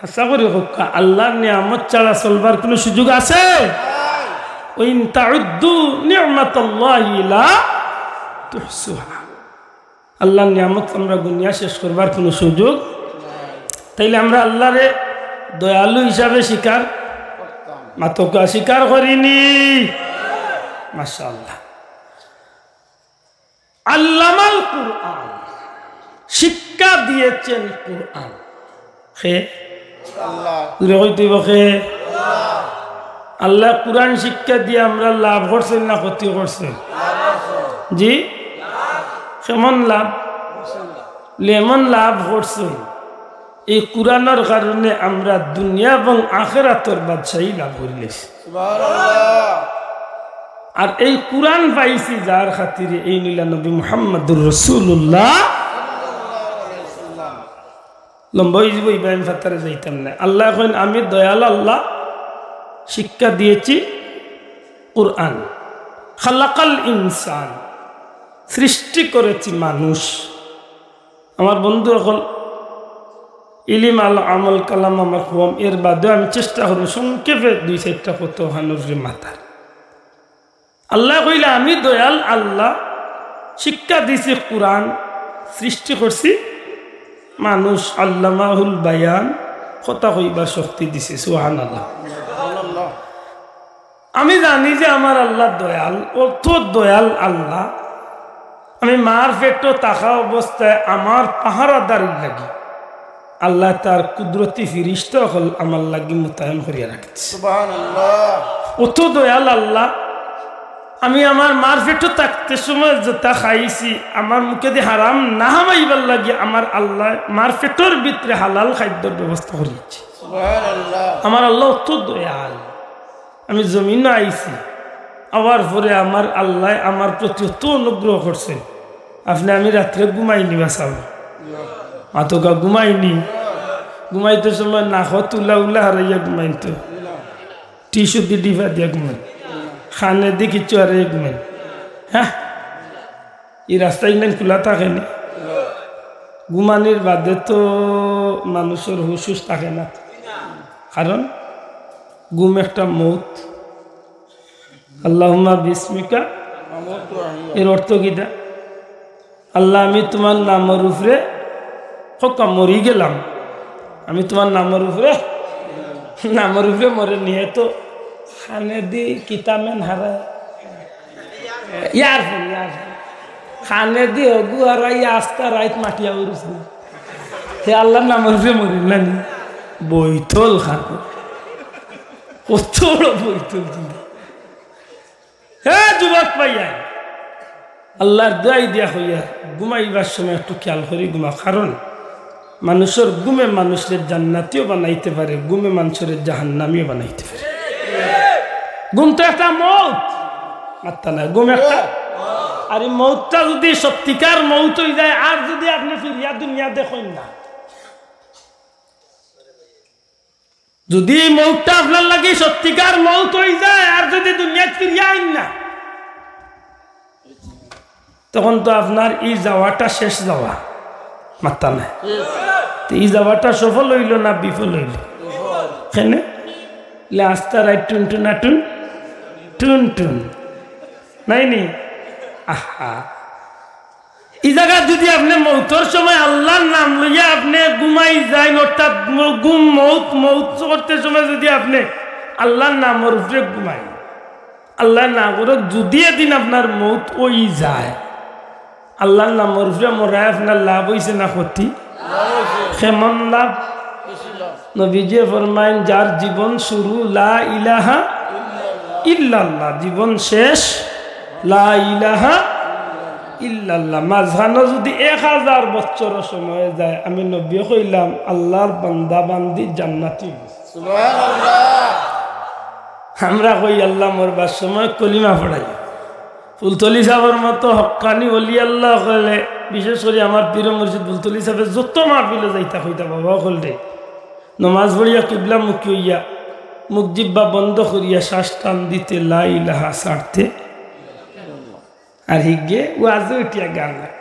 আশা করি হোক, আল্লাহর নিয়ামত ছাড়া চলবার কোনো সুযোগ আছে? "ওয়া ইন তাউদ্দু নি'মাতাল্লাহি লা তুহসুহা।" আল্লাহর নিয়ামত আমরা গুনিয়া শেষ করবার কোনো সুযোগ। তাইলে আমরা আল্লাহরে দয়ালু হিসাবে স্বীকার, মাতকা স্বীকার করিনি? মাশাআল্লাহ। আল্লামাল কুরআন, শিক্ষা দিয়েছেন কুরআন। কে? আল্লাহ। জোরে কইতে অইবো কে? আল্লাহ কুরআন শিক্ষা দিয়া আমরা লাভ করছইন না ক্ষতি করছইন? জি? কেমন লাভ? এমন লাভ করছইন, এই কুরআনর কারণে আমরা দুনিয়া এবং আখেরাতর বাদশাহী লাভ করিলাইছি। সুবহানাল্লাহ। আর এই কুরআন পাইছি যার খাতিরে, এইন অইলা নবী মুহাম্মাদুর রাসূলুল্লাহ। লম্বা অইযিবো, ইবায় আমি ফাতারে যাইতাম না। আল্লায় কইন, "আমি দয়াল আল্লাহ, শিক্ষা দিয়েছি কোরআন।" খালাকাল ইনসান, সৃষ্টি করেছি মানুষ। আমার বন্ধু অকল, ইলিম আল আমল কালাম আমার কম, এর বাদেও আমি চেষ্টা করমু সংক্ষেপে দুই চাইরটা কথা অখানর উপরে মাতার। আল্লায় কইলা, "আমি দয়াল আল্লাহ, শিক্ষা দিছি কোরআন, সৃষ্টি করছি মানুষ, আল্লামাহুল বায়ান, কথা কইবার শক্তি দিছি।" সুবহানাল্লাহ। আমি জানি যে আমার আল্লাহ দয়াল, অত দয়াল আল্লাহ। আমি মার পেটো থাকা অবস্থায় আমার পাহারাদারির লাগি আল্লায় তার কুদরতি ফিরিস্তা অকল আমার লাগি মোতায়েন করিয়া রাখছে। সুবহানাল্লাহ। অত দয়াল আল্লাহ। আমি আমার মার পেটো থাকতে সময় যেটা খাইছি, আমার মুখেদি হারাম না হামাইবার লাগি আমার আল্লায় মার পেটোর ভিতরে হালাল খাদ্যর ব্যবস্থা করিছে। সুবহানাল্লাহ। আমার আল্লাহ অত দয়াল। আমি জমিনো আইছি, আওয়ার পরে আমার আল্লায় আমার প্রতি অত অনুগ্রহ করছে। আপনে আমি রাত্রে ঘুমাইনি বাসাও, মাতকা ঘুমাইনি, ঘুমাইতে সময় নাকো তুলা উলা হারাইয়া ঘুমাইতো, টিস্যু দি ডিফা দিয়া ঘুমাই, কানেদি কিচ্ছু হারাইয়া ঘুমাই। হ্যাঁ, ই রাস্তা ইমান খোলা থাকে নি? ঘুমানির বাদে তো মানুষর হুশ হুশ থাকে না, কারণ ঘুম একটা মউত। আল্লাহুম্মা বিসমিকা, এর অর্থ কিতা? আল্লাহ, আমি তুমার নামর উপরে, কউক্কা মরি গেলাম, আমি তুমার নামর উপরে, নামর উপরে মরে নিয়ে তো কানেদি কিতামেন হারা, ইয়ারফোন, ইয়ারফোন। কানেদি অগু হারাইয়া আস্তা রাইত মাটিয়া উড়ছে। হে আল্লাহর নামর উপরে মরিল না নি? বৈতল খান। কত বড় বৈতল কিন্তু। হে যুবক ভাইয়া, আল্লাহর দোয়াই দিয়া কইয়ার, ঘুমাইবার সময় একটু খেয়াল করি ঘুমা, কারণ মানুষর ঘুমে মানুষরে জান্নাতিও বানাইতে পারে, ঘুমে মানুষরে জাহান্নামিও বানাইতে পারে। ঘুম তো একটা মউত, মাত্তা না, ঘুম একটা। আর ই মউতটা যুদি সত্যিকার মউত অইযায়, আর যুদি আপনে ফিরিয়া দুনিয়া দেখইন না, যুদি ই মউতটা আপনার লাগি সত্যিকার মউত অইযায়, আর যুদি দুনিয়াত ফিরিয়া আইন না, তখন তো আপনার ই যাওয়াটা শেষ যাওয়া, মাত্তা নাই। তো ই যাওয়াটা সফল অইলো না বিফল অইলো? কেনে? লে আস্তা রাইত টুন টুন আটুন, টুন টুন, নাই নি? আহা, ই জাগাত যুদি আপনে মউতর সময় আল্লাহর নাম লইয়া আপনে ঘুমাই যাইন, অর্থাৎ ম-, ঘুম মউত, মউত করতে সময় যুদি আপনে আল্লাহর নামর উপরে ঘুমাইন, আল্লায় না করউক, যুদি এদিন আপনার মউত অইযায়, আল্লাহর নামর উপরে মরায় আপনার লাভ অইছে না ক্ষতি? কেমন লাভ? নবীজিয়ে ফরমাইন, যার জীবন শুরু লা ইলাহা ইল্লাল্লাহ, জীবন শেষ লা ইলাহা ইল্লাল্লাহ। মাঝখানো যুদি এক হাজার বছর সময় যায়, আমি নবীয়ে কইলাম, আল্লাহর বান্দা বান্দি জান্নাতি অইছে। সুবহানাল্লাহ। আমরা কই, আল্লাহ মরবার সময় কলিমা পড়াই। ফুলতলি সাবর মতো হক্কানি ওলি আল্লাহ অকলে, বিশেষ করি আমার পীর মুর্শিদ ফুলতলি সাবে যত মাহফিলো যাইতা কইতা, বাবা অকলরে, নমাজ পড়িয়া কিবলামুখী অইয়া, মুখ জিব্বা বন্ধ করিয়া শ্বাস টান দিতে, লা ইলাহা ছাড়তে, আর হিগে ওয়াজো উঠিয়া গান গায়।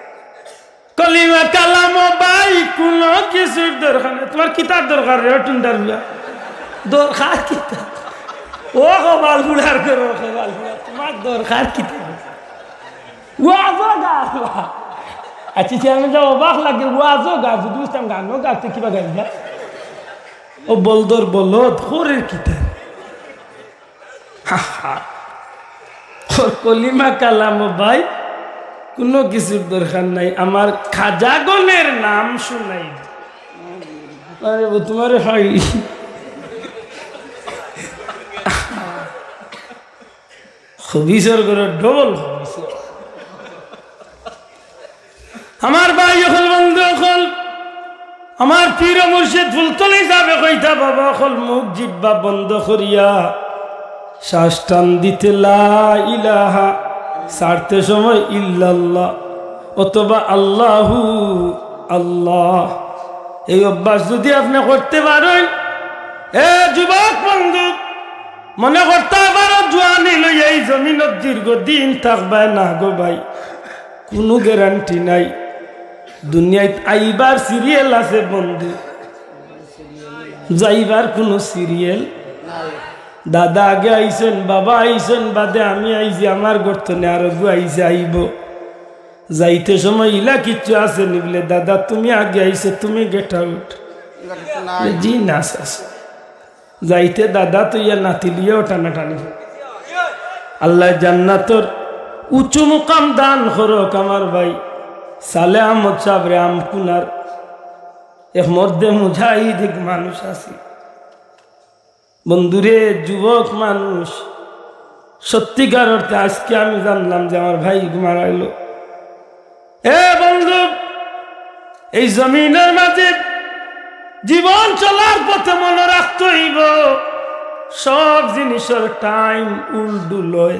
কলিমা কালাম ভাই, কুনু কিছুর দরকার নাই। তুমার কিতার দরকার রে, টুন্ডার মিয়া? দরকার কিতা? ও কপাল পুড়ার করো, কপাল পুড়া, তুমার দরকার কিতা? ওয়াজো গা। আচ্ছা, আচ্ছা, আমি যা অবাক লাগে, ওয়াজো গা, যুদি বুঝতাম গানও গাইতে কিবা গাইবা। ও বলদর বলদ, করের কিতা? হা, হা। ওর কলিমা কালাম ভাই, কুনু কিছুর দরকার নাই, আমার খাজাগণের নাম শুনাই। আরে ও তুমারে হয়। খবিসর ঘরে ডবল খবিসর। আমার ভাই অকল, বন্ধু অকল, আমার পীর মুর্শিদ ফুলতলি সাবে কইতা, বাবা অকল, মুখ জিব্বা বন্ধ করিয়া শ্বাস টান দিতে লা ইলাহা, ছাড়তে সময় ইল্লাল্লাহ অথবা আল্লাহু আল্লাহ। এই অভ্যাস যুদি আপনে করতে পারইন, এ যুবক বন্ধু, মনে করতা পারো জুয়ানি লইয়া এই জমিনত দীর্ঘদিন থাকবায় না গো ভাই, কুনু গ্যারান্টি নাই। দুনিয়াত আইবার সিরিয়াল আছে বন্ধু, যাইবার কুনু সিরিয়াল। দাদা আগে আইছইন, বাবা আইছইন, বাদে আমি আইছি, আমার ঘর তনে আরোগু আইছে, আইবো। যাইতে সময় ইলা কিচ্ছু আছে নি বলে, "দাদা তুমি আগে আইছো, তুমি গেট আউট।" জি না, আছে, আছে। যাইতে দাদা তো ইয়া নাতি লিয়াও টানাটানি। আল্লাহ জান্নাতর উঁচু মুকাম দান করুক আমার ভাই সালে আহমদ সাহেবরে আমকুনার। এক মর্দে মুজাহিদ এক মানুষ আছে। বন্ধুরে, যুবক মানুষ, সত্যিকার অর্থে আজকে আমি জানলাম যে আমার ভাই মারা গেল। এ বন্ধু, এই জমিনের মাঝে জীবন চলার পথে মনে রাখতে হইব, সব জিনিসের টাইম উল্ডুল হয়।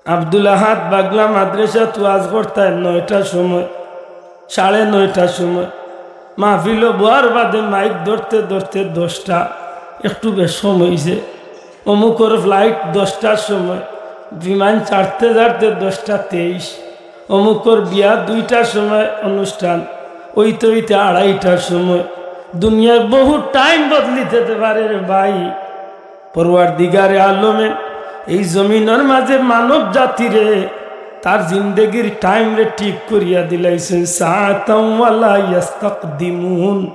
আব্দুল আহাদ বাগলা মাদ্রাসাত ওয়াজ করতায় নয়টার সময়, সাড়ে নয়টার সময়। মাহফিলো বওয়ার বাদে মাইক ধরতে ধরতে দশটা, একটু বেশ সময় হইছে। অমুকর ফ্লাইট দশটার সময়, বিমান ছাড়তে ছাড়তে দশটা তেইশ। অমুকর বিয়া দুইটার সময় অনুষ্ঠান, অইতে অইতে আড়াইটার সময়। দুনিয়ার বহু টাইম বদলিতে পারে রে ভাই। পরওয়ারদিগারে আলমে এই জমিনর মাঝে মানব জাতিরে তার জিন্দেগির টাইমরে ঠিক করিয়া দিলাইছইন, সাআতাও ওয়ালা ইয়াস্তাকদিমুন।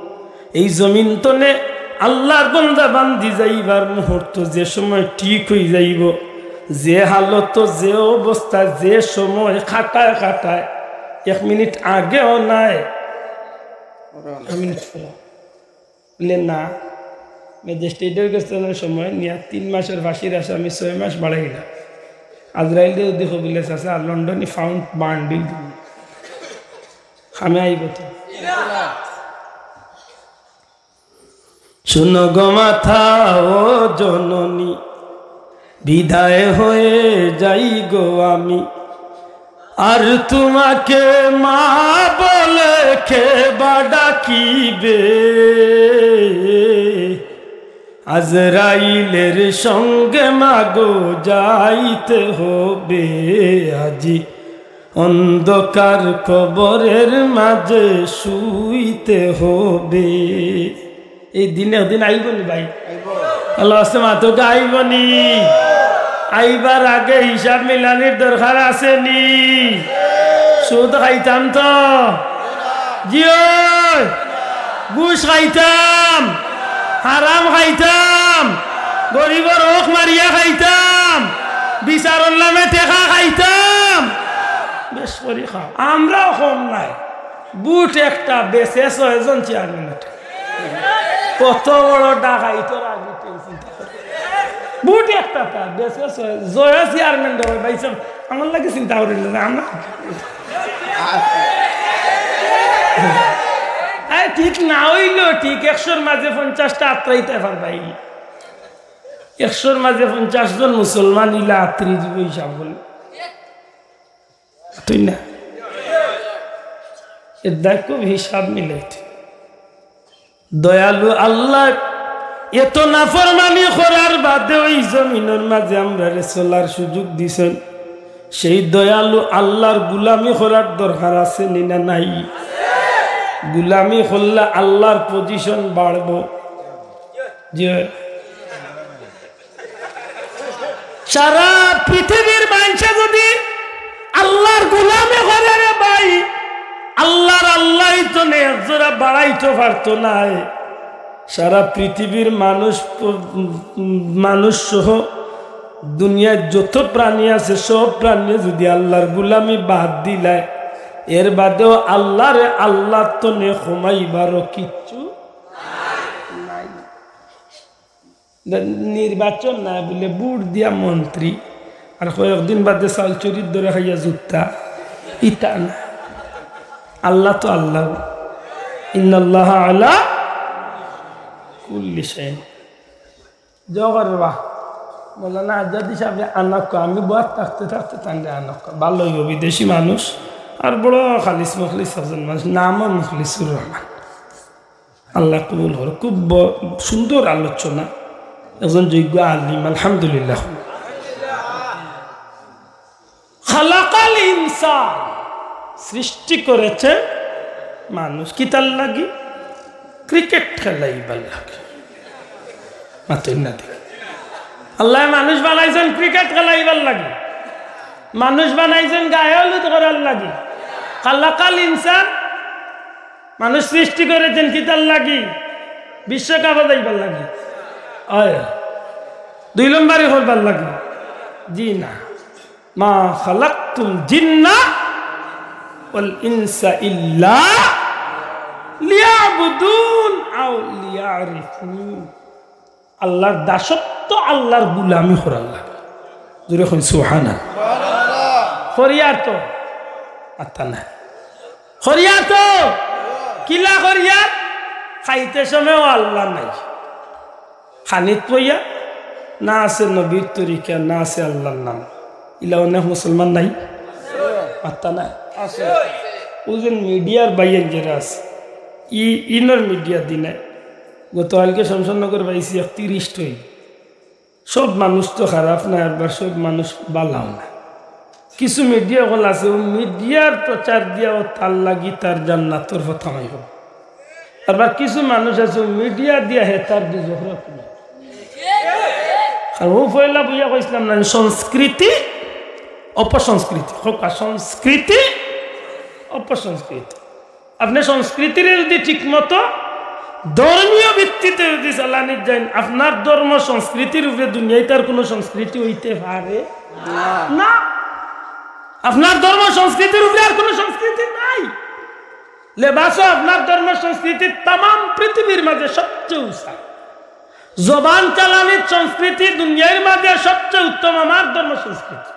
এই জমিন তনে আল্লাহর বন্দা বান্দি যাইবার মুহূর্ত যে সময় ঠিক হই যাইব, যে হালত, যে অবস্থা, যে সময় খাটায় খাটায়, এক মিনিট আগেও নাই। এক মিনিট পরে। বলে, "না, ম্যাজিস্ট্রেটর গেছে সময় নিয়া তিন মাসর ফাঁসির আসামি ছয় মাস বাড়াইলা।" আজরাইলরে যদি কবিলে, "চাচা, লন্ডনি ফাউন্ড বান্ডিল দিন, খামে আইব তো।" শুনো গো মাতা ও জননী, বিদায় হয়ে যাই গো আমি। আর তোমাকে মা বলে কে বা ডাকিবে? আজরাইলের সঙ্গে মাগো যাইতে হবে আজি। অন্ধকার কবরের মাঝে শুইতে হবে। এই দিন একদিন আইব নি ভাই? আল্লাহ আসতে মাতো আইব নি? আইবার আগে হিসাব মিলানির দরকার আছে নি? সুদ খাইতাম তো? জি অয়। ঘুষ খাইতাম, হারাম খাইতাম, গরিবর হক মারিয়া খাইতাম, বিচারর নামে টেকা খাইতাম। বেশ করি খাও, আমরাও কম নাই। বুট একটা বেচে ছয়জন চেয়ারম্যান উঠে। কত বড় ডাকাইতর আগে চিন্তা করে। বুট একটা তার বেচে ছয়, জয়া চেয়ারম্যান ধরে ভাই সাহেব, আমার লাগে চিন্তা করিল না, আমরা আরে ঠিক না হইলেও ঠিক, একশোর মাঝে পঞ্চাশটা আত্রাইতে পারবাই। একশোর মাঝে পঞ্চাশ জন মুসলমান ইলা আত্রি দিব হিসাব বলে। তুই না? এর দায় খুব হিসাব মিলাইতে। দয়ালু আল্লাহ এত নাফরমানি করার বাদে ওই জমিনর মাঝে আমরারে চলার সুযোগ দিছেন। সেই দয়ালু আল্লাহর গুলামি করার দরকার আছে নি না নাই? গুলামি করলে আল্লাহর পজিশন বাড়বো। যে সারা পৃথিবীর মানুষে যদি আল্লাহর গুলামি করে রে ভাই, আল্লাহর আল্লাহ তো নে, এক জোড়া বাড়াইতে পারতো না। সারা পৃথিবীর মানুষ, মানুষ সহ দুনিয়ার যত প্রাণী আছে, সব প্রাণী যদি আল্লাহর গুলামি বাদ দিলায়, এর বাদেও আল্লাহরে আল্লাহ তো নে কমাইবারও কিচ্ছু নাই। নির্বাচন না বলে ভোট দিয়া মন্ত্রী, আর কয়েকদিন বাদে চাউল চুরির ধরে খাইয়া জুতা, ইতা না। আল্লাহ তো আল্লাহ, ইন্নাল্লাহ আলা কুল্লি শাইইন। জগর বাবা, মৌলানা আজাদি সাহেব আনক, আমি বয়াত থাকতে থাকতে তানরে আনক, ভালো হইব, বিদেশি মানুষ, আর বড় খালিস মুখলিস একজন মানুষ, নামও মুখলিসুর রহমান। আল্লাহ কবুল করো। খুব ব-, সুন্দর আলোচনা, একজন যোগ্য আলিম, আলহামদুলিল্লাহ। খালাকাল ইনসান, সৃষ্টি করেছে মানুষ। কিতার লাগি? ক্রিকেট খেলাইবার লাগি। মাতইন না দেখি। আল্লায় মানুষ বানাইছইন ক্রিকেট খেলাইবার লাগি, মানুষ বানাইছইন গায়ে হলুদ করার লাগি। খালাকাল ইনসান, মানুষ সৃষ্টি করেছেন কিতার লাগি? বিশ্বকাপো যাইবার লাগি। অয়, দুই নম্বরি করবার লাগি? জি না। মা খালাকতুল জিন্না ওয়াল ইনসা ইল্লা লিয়াবুদুন আও লিয়ারিফুন। আল্লাহর দাসত্ব, আল্লাহর গুলামি করার লাগি। জোরে কইন সুবহানাল্লাহ। করিয়ার তো? আত্তা না। করিয়ার তো? কিলা করিয়ার? খাইতে সময়ও আল্লাহ নাই। খানিত বইয়া না আছে নবীর তরিকা, না আছে আল্লাহর নাম। ইলা অনেক মুসলমান নাই? আত্তা না। আছে। অউ যে মিডিয়ার ভাইয়াইন যেরা আছে, ই-, ইনর মিডিয়া দিনে গতকালকে শমশেরনগর পাইছি একত্রিশ হই। সব মানুষ তো খারাপ না, আবার সব মানুষ বালাও না। কিছু মিডিয়া অকল আছে, অউ মিডিয়ার প্রচার দিয়াও তার লাগি তার জান্নাতর পথ হামাই অইবো। আবার কিছু মানুষ আছে, অউ মিডিয়া দিয়া হে তার দুজখর কুনাই। আর অউ পয়লা বইয়া কইছলাম না, সংস্কৃতি, অপসংস্কৃতি। কউক্কা, সংস্কৃতি, অপসংস্কৃতি। আপনে সংস্কৃতিরে যুদি ঠিকমতো ধর্মীয় ভিত্তিতে যুদি চালানিত যাইন, আপনার ধর্ম সংস্কৃতির উপরে দুনিয়াইত আর কুনু সংস্কৃতি অইতে পারে না। না। আপনার ধর্ম সংস্কৃতির উপরে আর কুনু সংস্কৃতি নাই। লেবাসও আপনার ধর্ম সংস্কৃতি তামাম পৃথিবীর মাঝে সবচেয়ে উঁচা। জবান চালানির সংস্কৃতি দুনিয়ার মাঝে সবচেয়ে উত্তম আমার ধর্ম সংস্কৃতি।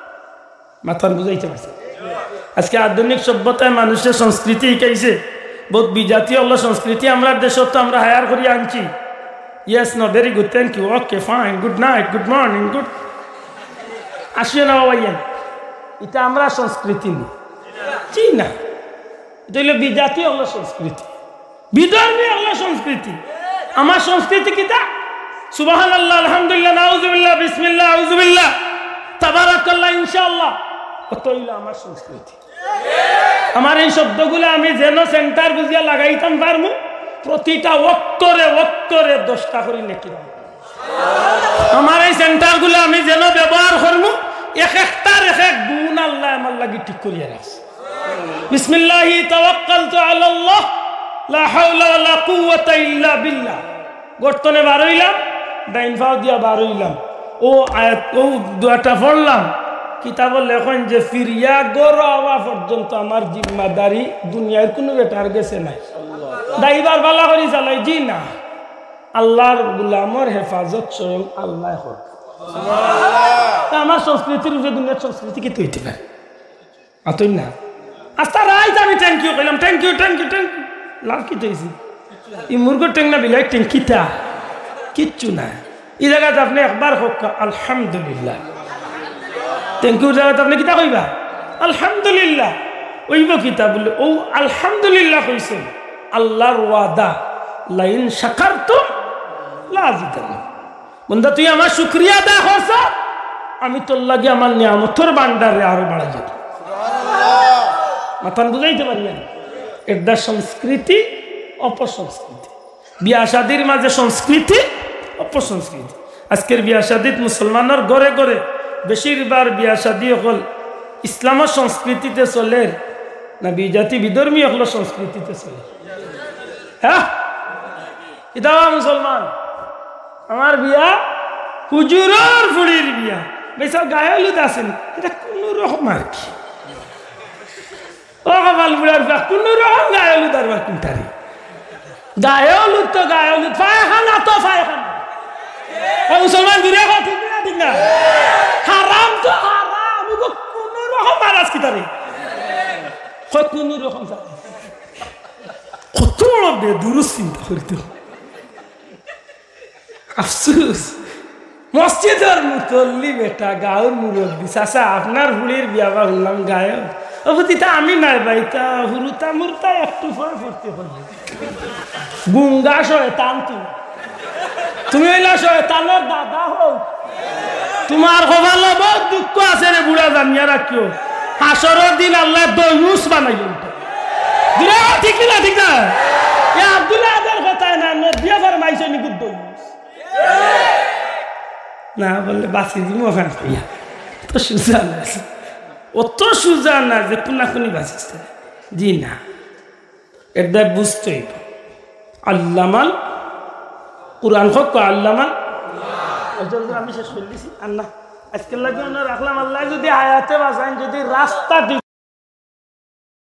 মাতইন বুঝাইতে পারছি? আজকে আধুনিক সভ্যতায় মানুষরে সংস্কৃতি শিখাইছে, বউত বিজাতি অকলর সংস্কৃতি আমরার দেশো তো আমরা hire করি আনছি। Yes, no, very good, thank you, okay, fine, good night, good morning, good। আসিও না বাবা, ইয়ে, ইটা আমরার সংস্কৃতি নি। জি না, ইটা অইলো বিজাতি অকলর সংস্কৃতি। বিধর্মী অকলর সংস্কৃতি। আমার সংস্কৃতি কিতা? সুবহানাল্লাহ, আলহামদুলিল্লাহ, নাউজুবিল্লাহ, বিসমিল্লাহ, আউজুবিল্লাহ, তাবারাকাল্লাহ, ইনশাআল্লাহ। অতা অইলো আমার সংস্কৃতি। আমার এই শব্দগুলা আমি যেন সেন্টার বুঝিয়া লাগাইতাম পারমু, প্রতিটা অক্ষরে অক্ষরে দশটা করি নেকি। আমার এই সেন্টারগুলা আমি যেন ব্যবহার করমু, এক একটার এক এক গুণ আল্লায় আমার লাগি ঠিক করিয়া রাখছে। বিসমিল্লাহি তাওয়াক্কালতু আলাল্লাহ, লা হাওলা ওয়ালা কুওয়াতা ইল্লা বিল্লাহ। গর্ত থনে বার অইলাম, ডাইন পাও দিয়া বার অইলাম। অউ আয়াত, অউ দোয়াটা পড়লাম। কিতাবো লেখইন যে ফিরিয়া ঘরো আওয়া পর্যন্ত আমার জিম্মাদারি দুনিয়ার কুনু বেটার গেছে নাই। ড্রাইভার ভালা করি চালাই, জি না। আল্লাহর গুলামর হেফাজত স্বয়ং আল্লায় করবা। তে আমার সংস্কৃতির উপরে দুনিয়ার সংস্কৃতি কিতা অইতে পারে? মাতইন না। আস্তা রাইত আমি thank you কইলাম, thank you, thank you, thank you। লাভ কিতা অইছে? ই মুরগর ঠেং না বিলাইর ঠেং কিতা? কিচ্ছু নাই। ই জাগাত আপনে একবার কউক্কা, আলহামদুলিল্লাহ। Thank you জাগাত আপনে কিতা কইবা? আলহামদুলিল্লাহ। অইবো কিতা বুলে, অউ আলহামদুলিল্লাহ কইছইন, আল্লাহর ওয়াদা, "লাইন শাকারতুম লাজিদান্নাকুম।" বন্দা, তুই আমার শুকরিয়া আদায় করছস, আমি তোর লাগি আমার নিয়ামতর ভান্ডাররে আরো বাড়াই দিমু। মাতইন বুঝাইতে পারি না? এর দ্বারা সংস্কৃতি, অপসংস্কৃতি। বিয়া শাদির মাঝে সংস্কৃতি, অপসংস্কৃতি। আজকের বিয়া শাদিত মুসলমানর ঘরে ঘরে বেশিরভাগ বিয়া শাদি অকল ইসলামর সংস্কৃতিতে চলের না বিজাতি বিধর্মী অকলর সংস্কৃতিতে চলের? হ্যাঁ? ইতা মুসলমান, আমার বিয়া হুজুরর ফুড়ির বিয়া, বেশি গায়ে হলুদ আছে নি, ইতা কুনু রকম আর কি। ও কপাল পুড়ার পুয়া, কুনু রকম গায়ে হলুদ আর বার কুনটারে। গায়ে হলুদ তো গায়ে হলুদ, পায়খানা তো পায়খানা। ও মুসলমান, জুরে কও, ঠিক না, ঠিক না? হারাম তো হারাম, ইগু কুনু রকম মারাস কিতারে। কয় কুনু রকম। কত বড় বেদুরুস চিন্তা করিতে। আফসুস, মসজিদর মুতল্লি বেটা, গাউর মুরব্বি, চাচা, আপনার ফুড়ির বিয়া বা হুনলাম গায়ক। ও বুঝি, তা আমি নায় বা, ইতা হুরুতা মুরুতা একটু পরে পড়তে পারবে। গুঙ্গা শয়তান তুমি। তুমি অইলা শয়তানর দাদা হও। তুমার কপালো বউত দুঃখ আছে রে বুড়া, জানিয়া রাখিও। হাশরর দিন আল্লায় দইউস বানাইবা। দুরা ঠিক না, ঠিক না? এ আব্দুল আহাদর কথায় না, নবীয়ে ফরমাইছইন নিকুত দইউস। না বললে বাঁচি দিমু ওখান কইয়া। তো সুজা না। অত সুজা না যে কুনাকুনি বাঁচিস। জি না। এর দায় বুঝতে অইবো। আল্লামাল কুরআন হক আল্লামাল। আচ্ছা, হুজুর, আমি শেষ করি দিছি। আর না, আজকের লাগি আমরা রাখলাম। আল্লায় যুদি হায়াতে বাঁচাইন, যুদি রাস্তা ঠিক